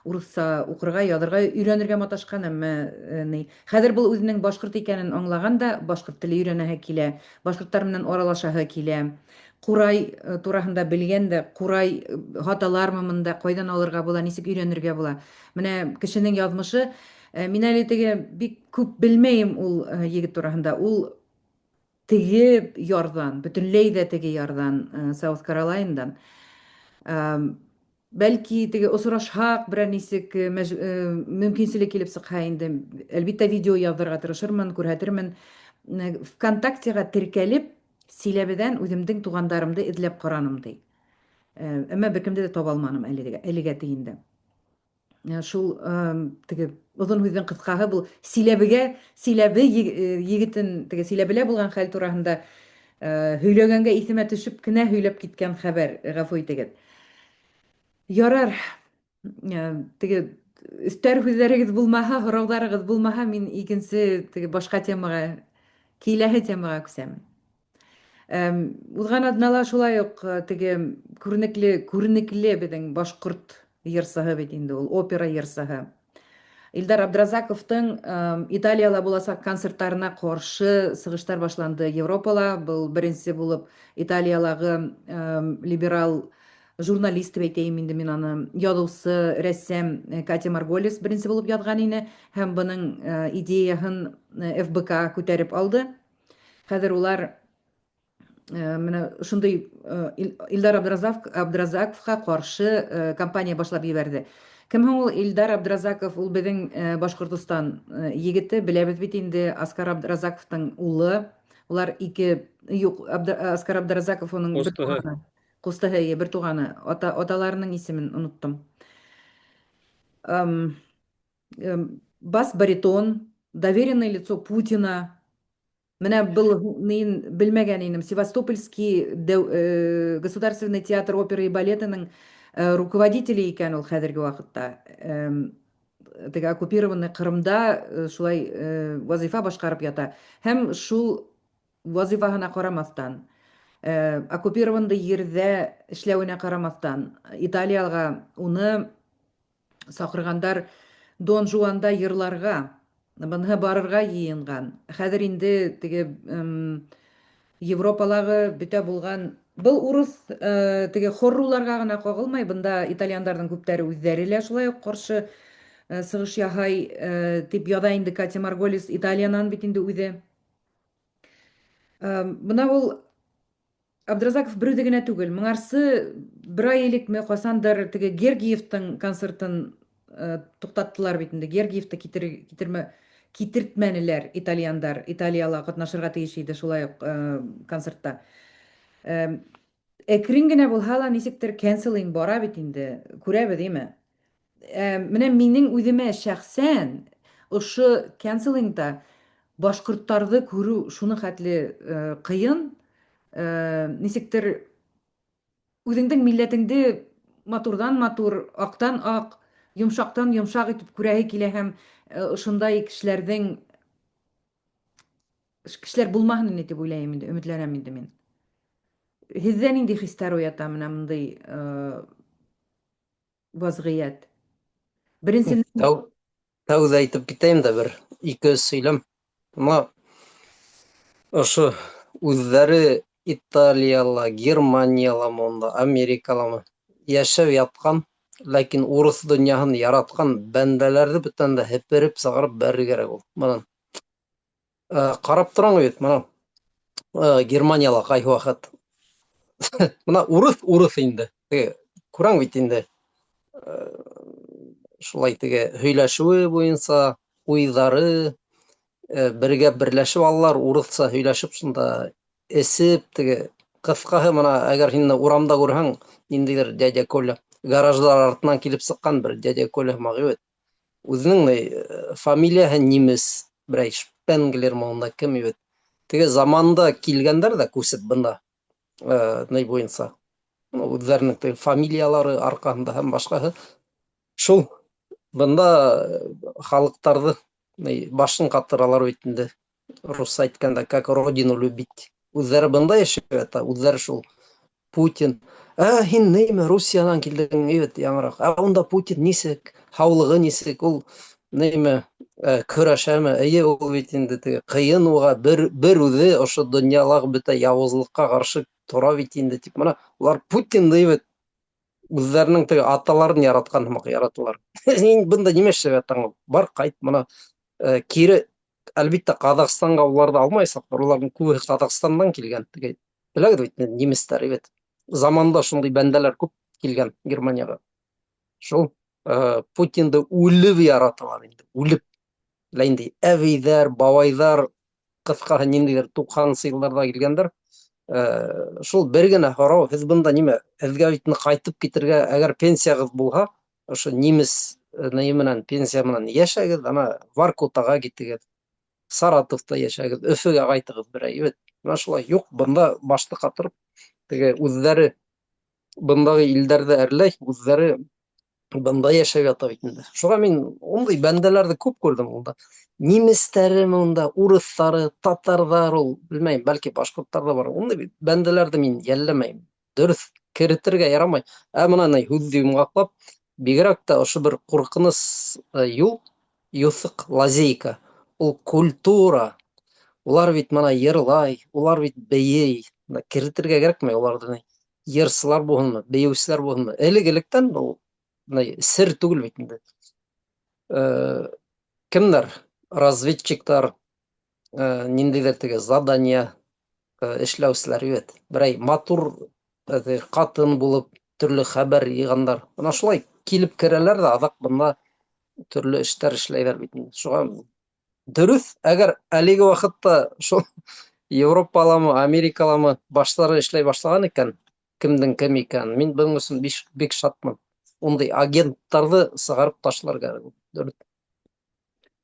урыҫса уҡырға, яҙырға өйрәнергә маташҡан, әммә ни, хәҙер был үҙенең башҡорт икәнен аңлаған да, башҡорт теле өйрәнәһе килә, башҡорттар менән аралашаһы килә. Ҡурай тураһында белгән дә, ҡурай һаталармы мында, ҡайҙан алырға була, нисек өйрәнергә була. Менә кешенең яҙмышы, мин әле теге бик күп белмәйем ул егет тураһында. Ул теге ярҙан, бөтөнләй ҙә теге ярҙан, South Carolinaдан. Бәлки теге осрашһаҡ, берәр нисек мөмкинселек килеп сыҡһа инде, әлбиттә, видео яҙырға тырышырмын, күрһәтермен. ВКонтактеға теркәлеп, Силәбеҙән үҙемдең туғандарымды эҙләп ҡараным ти. Әммә бер кемде лә таба алманым әлегә, әлегә ти инде. Шул теге оҙон һүҙҙең ҡыҫҡаһы, был Силәбегә, Силәбе егетен, теге Силәбелә булған хәл тураһында һөйләгәнгә иҫемә төшөп кенә һөйләп киткән хәбәр, ғәфү итегеҙ. Ярар, теге өҫтәр һүҙҙәрегеҙ булмаһа, һорауҙарығыҙ булмаһа, мин икенсе теге башҡа темаға. Киләһе темаға күсәмен. Узган атнала шулай ук теге күренекле, күренекле безнең башкорт йырсыһы бит инде ул, опера йырсыһы. Илдар Абдразаковтың Италияла буласак концертларына каршы сыгыштар башланды Европала. Был беренче булып Италиялагы либерал журналист дип әйтәйем инде мин аны, язучы, рәссам Катя Марголис беренче булып язган ине һәм бының идеяһын ФБК күтәреп алды. Хәзер улар менә шундый Илдар Абдразаковка каршы кампания башлап җибәрде. Кем һуң ул Илдар Абдразаков? Ул безнең Башкортостан егете, беләбез бит инде, Аскар Абдразаковтың улы. Улар ике, юк, Аскар Абдразаков уның бер туганы. Кустыһы, әйе, бер туганы. Ата, аталарының исемен оныттым. Бас-баритон, доверенное лицо Путина. Менә был мин белмәгән инем. Севастопольский государственный театр оперы и балетының руководителе икән ул хәзерге вакытта. Теге оккупированный Кырымда шулай вазифа башкарып ята. Һәм шул вазифаһына карамастан, оккупированный җирдә эшләвенә карамастан, Италиягә уны Сакыргандар Дон Жуанда йырларга, бынһы барырга йыенган. Хәзер инде теге Европалагы бөтә булган был урыс теге хорруларга гына кагылмай, бында итальяндарның күптәре үзләре лә шулай ук каршы сыгыш яһай дип яза инде Катя Марголис Италиянан бит инде үзе. Бына ул Абдразаков берүзе генә түгел. Моңарсы бер ай элекме касандыр теге Гергиевтың концертын туктаттылар бит инде. Гергиевты китер, китермә китертмәнеләр итальяндар. Италияла катнашырга тиеш иде шулай ук концертта. Әкрен генә булһа ла ничектер canceling бара бит инде. Күрәбез, име? Менә минең үземә шәхсән ошо cancelingда башкортларны күрү шуның хәтле кыен, ничектер үзеңнең милләтеңде матурдан матур, актан ак, йомшактан йомшак итеп күрәһе килә һәм ошондай кешеләрнең кешеләр булмаһын инде дип уйлыйм инде, өметләнәм инде мин. Һездә нинди хисләр уята менә мондый вазгыять? Беренчедән, Тәү, тәүҙә әйтеп китәйем дә бер ике сөйләм. Мына ошо үҙҙәре Италияла, Германияламы унда, Америкаламы йәшәп ятҡан, ләкин урыҫ донъяһын яратҡан бәндәләрҙе бөтәһен дә һепереп сығарып бәрергә кәрәк ул. Бынан ҡарап торам бит, мына Германияла ҡайһы ваҡыт. Мына урыҫ урыҫ инде. Теге күрәң бит инде. Шулай теге һөйләшеүе буйынса уйҙары бергә берләшеп алалар, урыҫса һөйләшеп шунда эсеп теге ҡыҫҡаһы мына әгәр һин урамда күрһәң, ниндәйҙер дядя Коля гараждар артынан килеп сыҡҡан бер дядя Коля һымаҡ бит. Үҙенең фамилияһы немец, берәй Шпенглер унда кем бит. Теге заманда килгәндәр ҙә күсеп бында ни буйынса. Үҙҙәренең теге фамилиялары арҡаһында һәм башҡаһы. Шул бында халыҡтарҙы башын ҡатыралар бит инде. Русса әйткәндә, как родину любить. Үҙҙәре бында йәшәп ята, үҙҙәре шул Путин. Ә һин нимә Русиянан килдең бит яңыраҡ. Ә унда Путин нисек, һаулығы нисек, ул нимә көрәшәме? Эйе, ул бит инде теге ҡыйын уға бер үҙе ошо донъялағы бөтә яуызлыҡҡа ҡаршы тора бит инде тип. Мына улар Путинды бит үҙҙәренең теге аталарын яратҡан һымаҡ яраталар. Һин бында нимә эшләп ятаң? Бар ҡайт мына кире әлбиттә Ҡаҙағстанға уларҙы алмайсаҡтар. Уларҙың күбеһе Ҡаҙағстандан килгән. Теге беләгеҙ бит немецтар бит. Заманда шундай бәндәләр күп килгән Германияға. Шул Путинды үлеп яраталар инде, үлеп. Лә инде әбейҙәр, бабайҙар, ҡыҫҡаһы ниндәйҙер туҡһанынсы йылдарҙа килгәндәр. Шул бер генә һорау, һеҙ бында нимә, һеҙгә бит ҡайтып китергә, әгәр пенсияғыҙ булһа, ошо немец ни менән, пенсия менән йәшәгеҙ, ана Воркутаға китегеҙ, Саратовта йәшәгеҙ, Өфөгә ҡайтығыҙ берәй, бит. Мына шулай, юҡ, бында башты ҡатырып, теге үҙҙәре бындағы илдәрҙе әрләй, үҙҙәре Бында йәшәп ята бит инде. Шуға мин ундай бәндәләрҙе күп күрҙем унда. Немецтәреме унда, урыҫтары, татарҙар ул, белмәйем, бәлки башҡорттар ҙа бар. Ундай бәндәләрҙе мин йәлләмәйем. Дөрөҫ, керетергә ярамай. Ә мына ни һүҙҙе йомғаҡлап, бигерәк тә ошо бер ҡурҡыныс э, юл, юҫыҡ, лазейка. Ул культура. Улар бит мына йырлай, улар бит бейей. Мына керетергә кәрәкмәй уларҙы. Йырсылар булһынмы, бейеүселәр булһынмы. Элек-электән ул сер түгел бит инде. Э, кемдәр? Разведчиктар, э, ниндәйҙер теге задание э, эшләүселәр бит. Берәй матур ҡатын булып төрлө хәбәр йыйғандар. Бына шулай килеп керәләр ҙә аҙаҡ бында төрлө эштәр эшләйҙәр бит инде. Шуға дөрөҫ, әгәр әлеге ваҡытта шул Европаламы, Америкаламы баштары эшләй башлаған икән, кемдең кем икәнен, мин бының өсөн бик шатмын. Ундай агенттарҙы сығарып ташлар кәрәк. Дөрөҫ.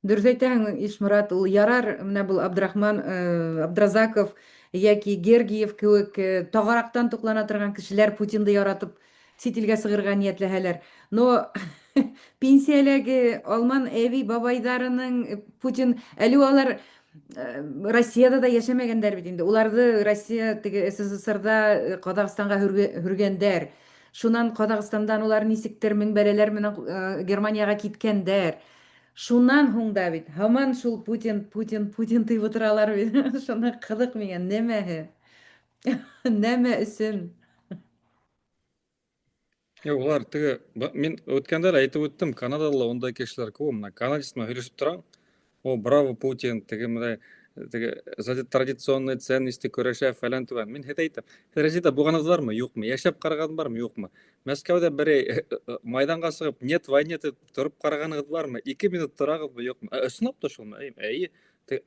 Дөрөҫ әйтәһең, Ишморат, ул ярар, менә был Абдрахман э, Абдразаков яки Гергиев кеүек э, тагараҡтан туҡлана торған кешеләр Путинды яратып сит илгә сығырға ниятләһәләр. Но пенсияләге алман әби бабайҙарының э, Путин әле алар Россиядә дә йәшәмәгәндәр бит инде. Уларҙы Россия теге СССРда Ҡаҙағстанға һөргәндәр. Шунан Ҡаҙағстандан улар нисектер мең бәләләр менән Германияға киткәндәр. Шунан һуң да бит һаман шул Путин, Путин, Путин тип ултыралар бит. Шуны ҡыҙыҡ миңә, нәмәһе? Нәмә өсөн? Юҡ, улар теге, мин үткәндә лә әйтеп үттем, Канадала ла ундай кешеләр күп. Мына канадец менән һөйләшеп торам. О, браво, Путин, теге мындай теге за традиционные ценности көрәшә фәлән түгән. Мин һеҙ әйтәм, һеҙ Россиядә булғанығыҙ бармы? Юҡмы? Йәшәп ҡараған бармы? Юҡмы? Мәскәүҙә берәй майҙанға сығып, нет войне тип тороп ҡарағанығыҙ бармы? 2 минут торағыҙмы, юҡмы? Ысынлап та шулмы? Эйе.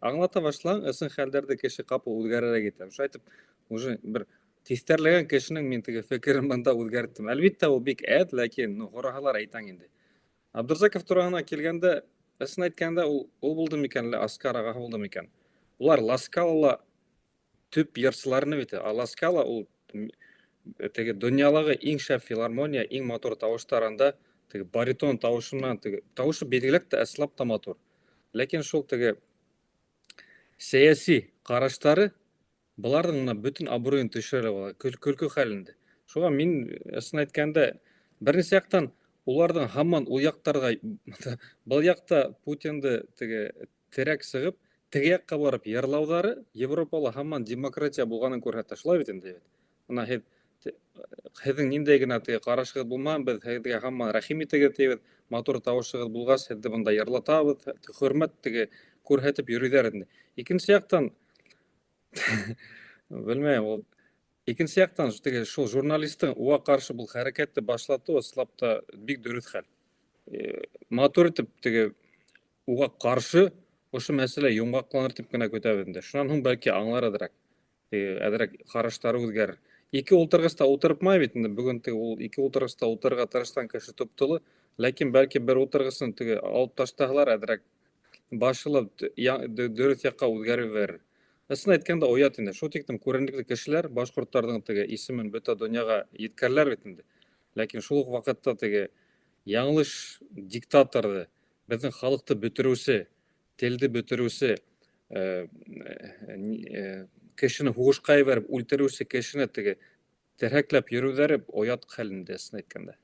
Аңлата башлаң, ысын хәлдәрҙе кеше ҡапыл үҙгәрергә китә. Шулай итеп, уже бер тиҫтәрләгән кешенең мин теге фекерен бында үҙгәрттем. Әлбиттә, ул бик әҙ, ләкин ну, һораһалар әйтәң инде. Абдурзаков тураһына килгәндә, ысын әйткәндә, ул булды микән, әллә Оскар ағаһы булды микән? Улар Ла Скалала төп йырсыларны бит. А Ла Скала ул теге донъялағы иң шәп филармония, иң матур тауыштар анда, теге баритон тауышы менән, теге тауышы билгеләк тә ысынлап та матур. Ләкин шул теге сәйәси ҡараштары быларҙың мына бөтөн абруйын төшөрә була, көлкө хәлендә. Шуға мин ысын әйткәндә, бер нисә яҡтан уларҙың һаман ул яҡтарға, был яҡта Путинды теге терәк сығып, теге яҡҡа барып йырлауҙары Европала һаман демократия булғанын күрһәтә. Шулай бит инде. Мына һеҙҙең ниндәй генә теге ҡарашығыҙ булмаһын, беҙ һеҙгә һаман рәхим итегеҙ тибеҙ, матур тауышығыҙ булғас, һеҙҙе бында йырлатабыҙ, хөрмәт теге күрһәтеп йөрөйҙәр инде. Икенсе яҡтан белмәйем, ул икенсе яҡтан теге шул журналисттың уға ҡаршы был хәрәкәтте башлатыуы ысынлап та бик дөрөҫ хәл. Матур итеп теге уға ҡаршы ошо мәсьәлә йомғаҡланыр тип кенә көтәбеҙ инде. Шунан һуң бәлки аңлар әҙерәк. Теге әҙерәк ҡараштары үҙгәрер. Ике ултырғыста ултырыпмай бит инде, бөгөн теге ул ике ултырғыста ултырырға тырышҡан кеше туп-тулы, ләкин бәлки бер ултырғысын теге алып ташлаһалар әҙерәк башы дөрөҫ яҡҡа үҙгәреп ебәрер. Ысын әйткәндә оят инде. Шул тиклем күренекле кешеләр башҡорттарҙың теге исемен бөтә донъяға еткерәләр бит инде. Ләкин шул уҡ ваҡытта теге яңылыш диктаторҙы, беҙҙең халыҡты бөтөрөүсе, телде бөтөрөүсе, кешене һуғышҡа ебәреп үлтереүсе кешене теге терһәкләп йөрөүҙәре оят хәл инде, ысын әйткәндә.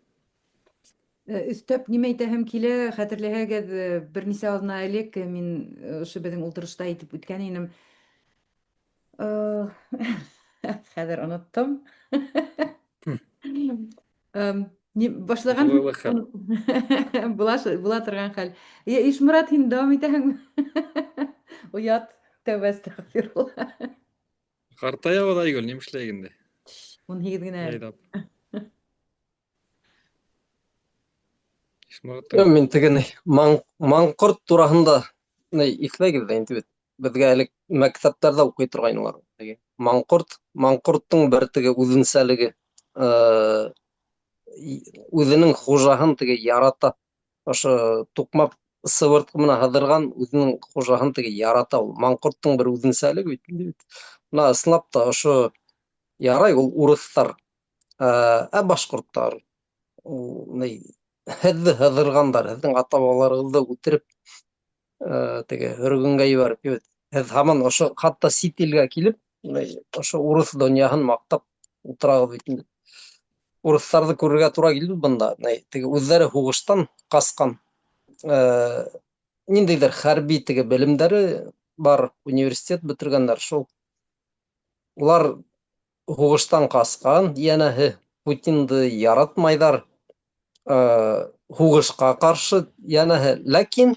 Өҫтәп нимә әйтәһем килә, хәтерләһәгеҙ, бер нисә аҙна элек мин ошо беҙҙең ултырышта әйтеп үткән инем. Хәҙер оноттом. Башлаған була торған хәл. Ишморат, һин дауам итәһеңме? Оят, тәүбә әстәғфирулла. Ҡартаябыҙ, Айгөл, нимә эшләйек инде? 18 генә әле. Ишмораттың Мин теге маңҡорт тураһында иҫләгеҙ ҙә инде бит. Беҙгә элек мәктәптәрҙә уҡый торғайнылар. Теге маңҡорт, маңҡорттың бер теге үҙенсәлеге, үҙенең хужаһын теге ярата. Ошо туҡмап сыбыртҡы менән һыҙырған үҙенең хужаһын теге ярата ул. Маңҡорттың бер үҙенсәлеге бит инде бит. Мына ысынлап та ошо ярай ул урыҫтар, ә башҡорттар, ул ни, Һеҙҙе һыҙырғандар, һеҙҙең ата-бабаларығыҙҙы үтереп, теге һөргөнгә ебәреп бит. Һеҙ һаман ошо хатта сит илгә килеп, ошо урыҫ донъяһын маҡтап ултырағыҙ бит инде. Урыҫтарҙы күрергә тура килде бында. Теге үҙҙәре һуғыштан ҡасҡан, ниндәйҙер хәрби теге белемдәре бар, университет бөтөргәндәр шул. Улар һуғыштан ҡасҡан, йәнәһе Путинды яратмайҙар, һуғышҡа ҡаршы, йәнәһе. Ләкин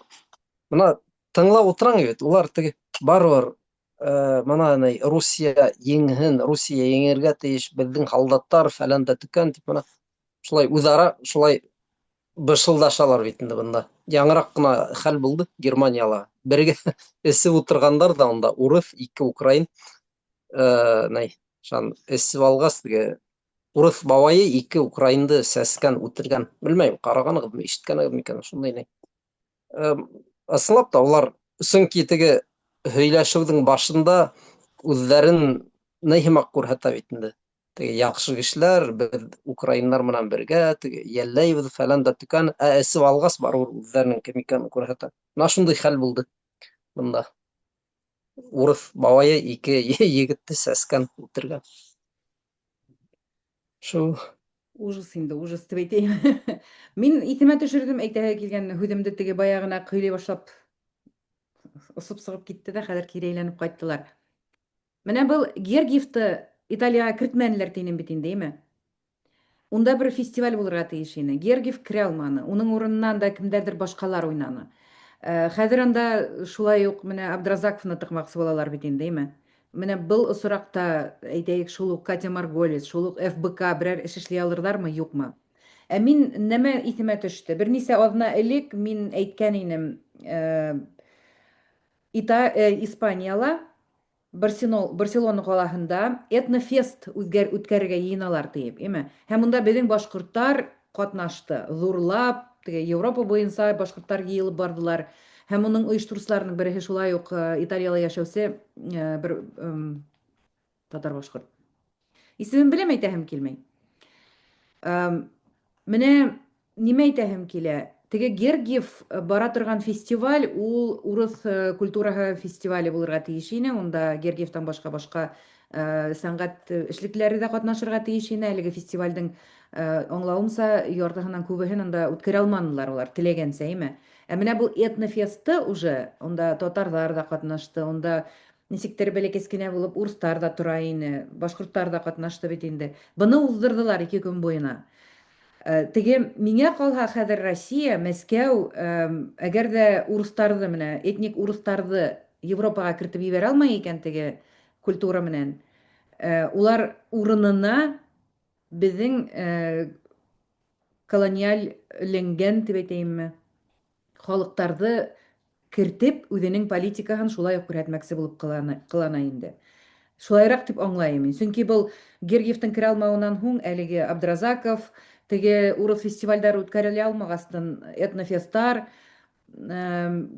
бына тыңлап ултыраң бит, улар теге барыбер бына ни Русия еңһен, Русия еңергә тейеш, беҙҙең һалдаттар фәлән дә төкән тип бына шулай үҙ-ара шулай бышылдашалар бит инде бында. Яңыраҡ ҡына хәл булды Германияла. Бергә эсеп ултырғандар ҙа унда урыҫ, ике украин ни шан эсеп алғас теге урыҫ бабайы ике украинды сәскән, үтергән. Белмәйем, ҡарағанығыҙмы, ишеткәнегеҙме икән, шундай ни. Ысынлап та улар, сөнки теге һөйләшеүҙең башында үҙҙәрен ни һымаҡ күрһәтә бит инде. Теге яҡшы кешеләр, беҙ украиндар менән бергә, теге йәлләйбеҙ фәлән дә төкән, ә эсеп алғас барыбер үҙҙәренең кем икәнен күрһәтә. Менә шундай хәл булды бында. Урыҫ бабайы ике егетте сәскән, үтергән. Шул. Ужас инде, ужас дип әйтәйем. Мин иҫемә төшөрҙөм әйтәһе килгән һүҙемде теге баяғына һөйләй башлап осоп сығып китте дә, хәҙер кире әйләнеп ҡайттылар. Менә был Гергиевты Италияға кертмәнеләр тинем бит инде, әйме? Унда бер фестиваль булырға тейеш ине. Гергиев керә алманы. Уның урынына анда кемдәрҙер башҡалар уйнаны. Хәҙер анда шулай уҡ менә Абдразаковны тыҡмаҡсы булалар бит инде, әйме? Менә был осракта, әйтәйек, шул ук Катя Марголис, шул ук ФБК берәр эш эшли алырҙармы, юҡмы? Ә мин нәмә иҫемә төштө. Бер нисә аҙна элек мин әйткән инем, Ита, Испанияла Барсинол, Барселона ҡалаһында этнофест үҙгәр, үткәрергә йыйыналар диеп, име? Һәм унда беҙҙең башҡорттар ҡатнашты. Ҙурлап, теге Европа буйынса башҡорттар йыйылып барҙылар. Һәм уның ойоштороусыларының береһе шулай уҡ Италияла йәшәүсе бер татар-башҡорт. Исемен беләм, әйтәһем килмәй. Менә нимә әйтәһем килә. Теге Гергиев бара торган фестиваль ул урыҫ культураһы фестивале булырға тейеш ине. Унда Гергиевтан башҡа башҡа сәнғәт эшлеклеләре ҙә ҡатнашырға тейеш ине. Әлеге фестивалдең аңлауымса, яртыһынан күбеһен унда үткәрә алманылар улар теләгәнсә, әйме? Ә менә был этнофесты уже унда татарҙар ҙа ҡатнашты, унда нисектер бәләкәс кенә булып урыҫтар ҙа тора ине, башҡорттар ҙа ҡатнашты бит инде. Быны уҙҙырҙылар ике көн буйына. Теге миңә ҡалһа хәҙер Россия, Мәскәү, әгәр ҙә урыҫтарҙы менә этник урыҫтарҙы Европаға кертеп ебәрә алмай икән теге культура менән, улар урынына беҙҙең колониальләнгән дип әйтәйемме, халыҡтарҙы кертеп, үҙенең политикаһын шулай уҡ күрһәтмәксе булып ҡылана, ҡылана инде. Шулайыраҡ тип аңлайым мин. Сөнки был Гергиевтың керә алмауынан һуң әлеге Абдразаков, теге урыҫ фестивальдәре үткәрелә алмағастын этнофесттар,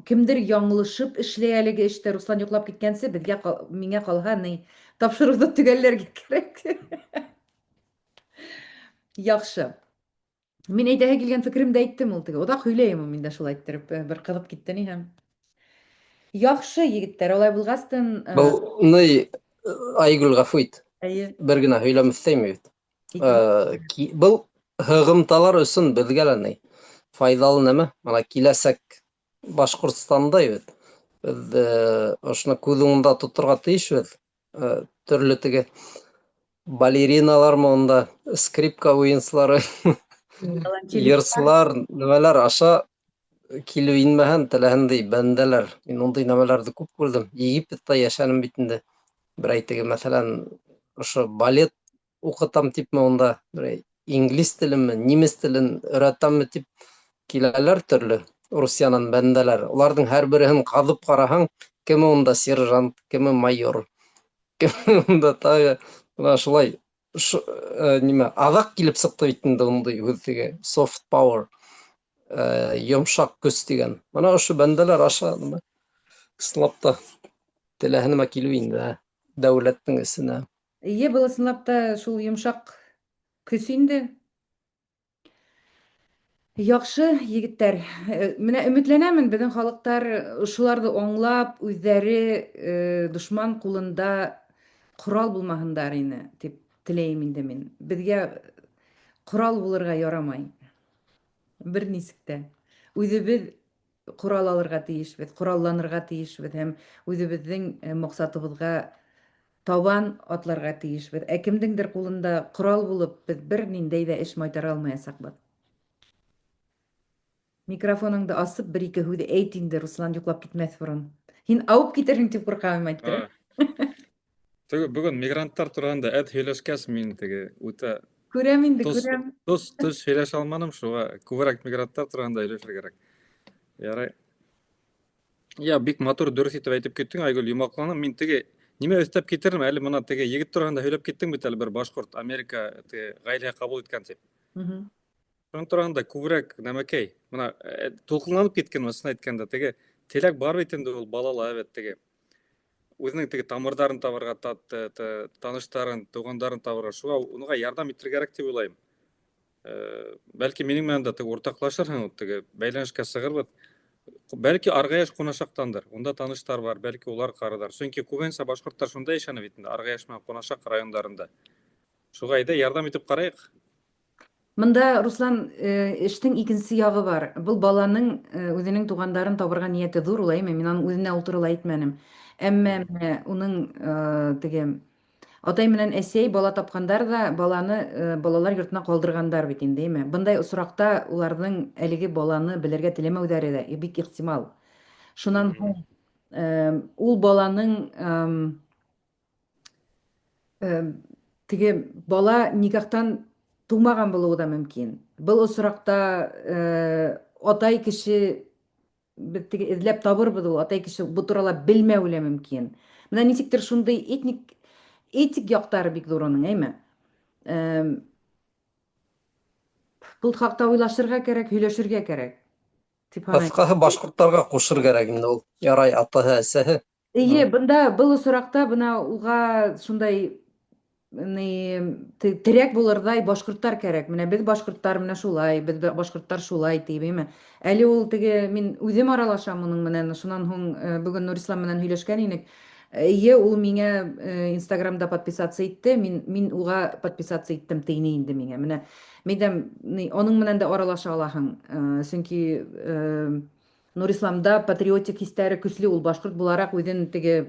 кемдер яңылышып эшләй әлеге эштә. Руслан йоҡлап киткәнсе, беҙгә миңә ҡалһа, ни, тапшырыуҙы төгәлләргә кәрәк. Яҡшы. Мин әйтәһе килгән фекеремде әйттем ул теге. Оҙаҡ һөйләйем мин дә шулай иттереп, бер ҡыҙып китте ни һәм. Яҡшы, егеттәр, алай булғастын, Был ни, Айгөл, ғәфү ит. Әйе. Бер генә һөйләм өҫтәйем бит. Был һығымталар өсөн беҙгә лә ни файҙалы нәмә. Бына киләсәк Башҡортостанда бит. Беҙ ошоно күҙ уңында тоторға тейешбеҙ. Төрлө теге балериналармы унда, скрипка уйынсылары, йырсылар, нәмәләр аша килеп инмәһән, теләһендәй бәндәләр. Мин ундай нәмәләрҙе күп күрҙем. Египетта йәшәнем бит инде. Берәй теге, мәҫәлән, ошо балет уҡытам типме унда, берәй инглиз теленме, немец телен өйрәтәмме тип киләләр төрлө Русиянан бәндәләр. Уларҙың һәр береһен ҡаҙып ҡараһаң, кеме унда сержант, кеме майор, кеме унда тағы бына шулай нимә, аҙаҡ килеп сыҡты бит инде ундай һүҙ теге soft power, йомшаҡ көс тигән. Бына ошо бәндәләр аша нимә, ысынлап та теләһә нәмә килеп инде дәүләттең эсенә. Эйе, был ысынлап та шул йомшаҡ көс инде. Яҡшы, егеттәр. Менә өметләнәмен, беҙҙең халыҡтар ошоларҙы аңлап, үҙҙәре дошман ҡулында ҡорал булмаһындар ине, тип теләйем инде мин. Беҙгә ҡорал булырға ярамай. Бер нисек тә. Үҙебеҙ корал алырга тиешбез, коралланырга тиешбез һәм үзебезнең максатыбызга табан атларга тиешбез. Ә кемдеңдер кулында корал булып, без берниндәй дә эш майтара алмаячакбыз. Микрофоныңды асып, бер-ике һүҙ әйт инде, Руслан, йоклап китмәҫ борон. Һин ауып китерһең дип куркам, әйттереп. Теге бүген мигранттар турында әҙ һөйләшкәс, мин теге үтә Күрәм инде, тос, күрәм. Тос, тос һөйләшә алманым, шуға күберәк мигранттар турында һөйләшергә кәрәк. Ярай. Я, бик матур, дөрөҫ итеп әйтеп киттең, Айгөл, йомаҡланым. Мин теге нимә өҫтәп китерем, әле мына теге егет турында һөйләп киттең бит әле, бер башҡорт Америка теге ғаиләһе ҡабул иткән тип. Шуның турында күберәк нәмәкәй. Мына тулҡынланып киткән, ысын әйткәндә, теге теләк бар бит инде ул балала, әбәт теге. Үзенең теге тамырҙарын табырға, таныштарын, туғандарын табырға. Шуға уныға ярҙам итергә кәрәк тип уйлайым. Бәлки минең менән дә теге уртаҡлашырһың, теге бәйләнешкә сығырбыҙ. Бәлки Арғаяш Ҡунашаҡтандыр. Унда таныштар бар, бәлки улар ҡарарҙар. Сөнки күбенсә башҡорттар шунда йәшәне бит инде, Арғаяш менән Ҡунашаҡ райондарында. Шуға әйҙә ярҙам итеп ҡарайыҡ. Монда, Руслан, эштең икенсе ягы бар. Был баланың үзенең тугандарын табырга нияте зур ул, әйме? Мин аның үзенә ул турыла әйтмәнем. Әмма менә уның теге атай менән әсәй бала тапкандар да, баланы балалар йортына калдыргандар бит инде, әйме? Бындай очракта уларның әлеге баланы белергә теләмәүҙәре дә бик ихтимал. Шунан һуң ул баланың теге бала никахтан тумаган булуы да мөмкин. Был очракта атай кеше без теге эзләп табырбыз ул атай кеше бу турала белмәве лә мөмкин. Менә ничектер шундый этник этик яктары бик зур аның, әйме? Был хакта уйлашырга кәрәк, һөйләшергә кәрәк. Дип һанайм. Кыскаһы башҡорттарға ҡушыр кәрәк инде ул. Ярай атаһы, әсәһе. Эйе, бында был осракта бына уға шундай ни терәк булырҙай башҡорттар кәрәк. Менә беҙ башҡорттар менә шулай, беҙ башҡорттар шулай тип, әйме? Әле ул теге мин үҙем аралашам уның менән. Шунан һуң бөгөн Нурислам менән һөйләшкән инек. Эйе, ул миңә Инстаграмда подписаться итте, мин уға подписаться иттем тейне инде миңә. Менә мәйдәм, аның менән дә аралаша алаһың. Сөнки Нурисламда патриотик хистәре көслө, ул башҡорт булараҡ үҙен теге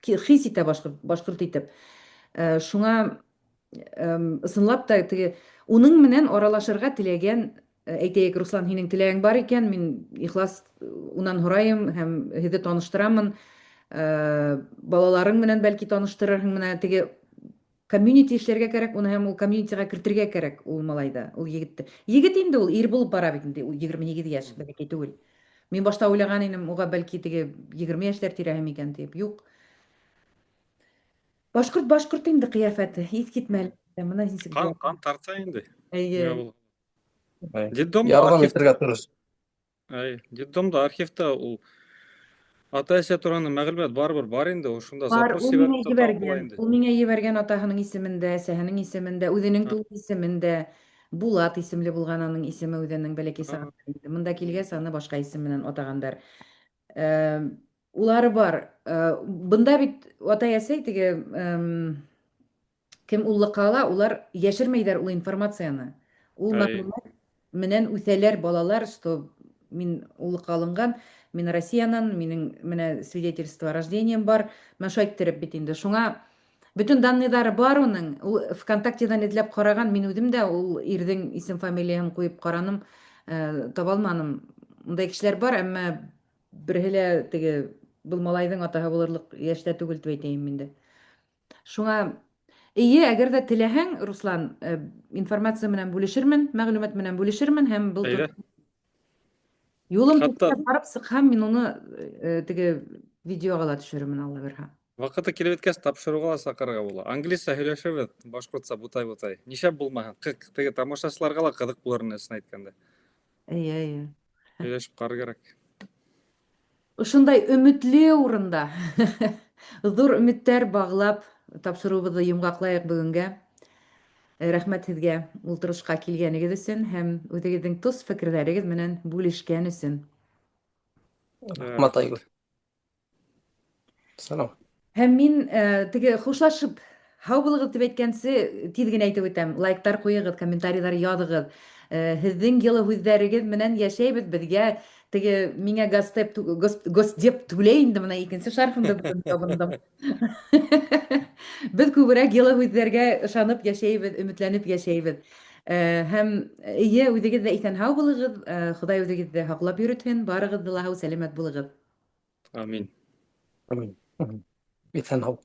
хис итә башҡорт, башҡорт итеп. Шуңа ысынлап та теге уның менән аралашырға теләгән, әйтәйек, Руслан, һинең теләгең бар икән, мин ихлас унан һорайым һәм һеҙҙе таныштырамын. Балаларың менән бәлки таныштырырһың, менә теге комьюнити эшләргә кәрәк, уны һәм ул комьюнитиға кертергә кәрәк ул малайҙы, ул егетте. Егет инде ул, ир булып бара бит инде, ул 28 йәш, бәләкәй түгел. Мин башта уйлаған инем, уға бәлки теге 20 йәшләр тирәһе микән дип. Юк. Башҡорт башҡорт инде ҡиәфәте, иҫ китмәле. Бына нисек Ҡан, ҡан тарта инде. Эйе. Детдомда Ярҙам итергә тырыш. Әй, детдомда архивта ул ата-әсә турында мәғлүмәт барыбер бар инде, ул шунда Бар, ул миңә ебәргән. Ул миңә ебәргән атаһының исемен дә, әсәһенең исемен дә, үзенең тулы исемен дә. Булат исемле булган аның исеме үзенең бәләкәй сагында инде. Монда килгәс, аны башка исем менән атагандар. Улары бар. Бында бит атай-әсәй теге кем уллыкка ала, улар яшермәйҙәр ул информацияны. Ул мәгълүмат менән үҫәләр балалар, что мин уллыкка алынган, мин Россиянан, минең менә свидетельство о рождением бар. Менә шулай иттереп бит инде. Шуңа бөтен данныйлары бар уның. Ул ВКонтактедан эҙләп ҡараған, мин үҙем дә ул ирҙең исем-фамилияһын ҡуйып ҡараным, таба алманым. Ундай кешеләр бар, әммә береһе лә теге был малайҙың атаһы булырлыҡ йәштә түгел тип әйтәйем инде. Шуңа эйе, әгәр ҙә теләһәң, Руслан, информация менән бүлешермен, мәғлүмәт менән бүлешермен һәм был юлым барып сыҡһам, мин уны теге видеоға ла төшөрөрмөн, Алла бирһә. Ваҡыты килеп еткәс, тапшырыуға ла саҡырырға була. Англисса һөйләшәбеҙ, башҡортса бутай-бутай. Нишләп булмаһын? Теге тамашасыларға ла ҡыҙыҡ булыр ысын әйткәндә. Эйе, эйе. Һөйләшеп ҡарар кәрәк. Ошондай өмөтлө урында ҙур өмөттәр бағлап тапшырыуыбыҙҙы йомғаҡлайыҡ бөгөнгә. Рәхмәт һеҙгә ултырышҡа килгәнегеҙ өсөн һәм үҙегеҙҙең тос фекерҙәрегеҙ менән бүлешкән өсөн. Рәхмәт, Айгөл. Сәлам. Һәм мин теге хушлашып, һау булығыҙ дип әйткәнсе, тиҙ генә әйтеп үтәм. Лайктар ҡуйығыҙ, комментарийлар яҙығыҙ. Һеҙҙең йылы һүҙҙәрегеҙ менән йәшәйбеҙ. Беҙгә теге миңә гостеп, госдеп түләй инде менә икенсе шарфымды бөгөн ябындым. Беҙ күберәк йылы һүҙҙәргә ышанып йәшәйбеҙ, өмөтләнеп йәшәйбеҙ. Һәм эйе, үҙегеҙ ҙә иҫән-һау булығыҙ, Хоҙай үҙегеҙҙе һаҡлап йөрөтһөн, барығыҙҙы ла һау-сәләмәт булығыҙ. Амин. Амин. Иҫән-һау.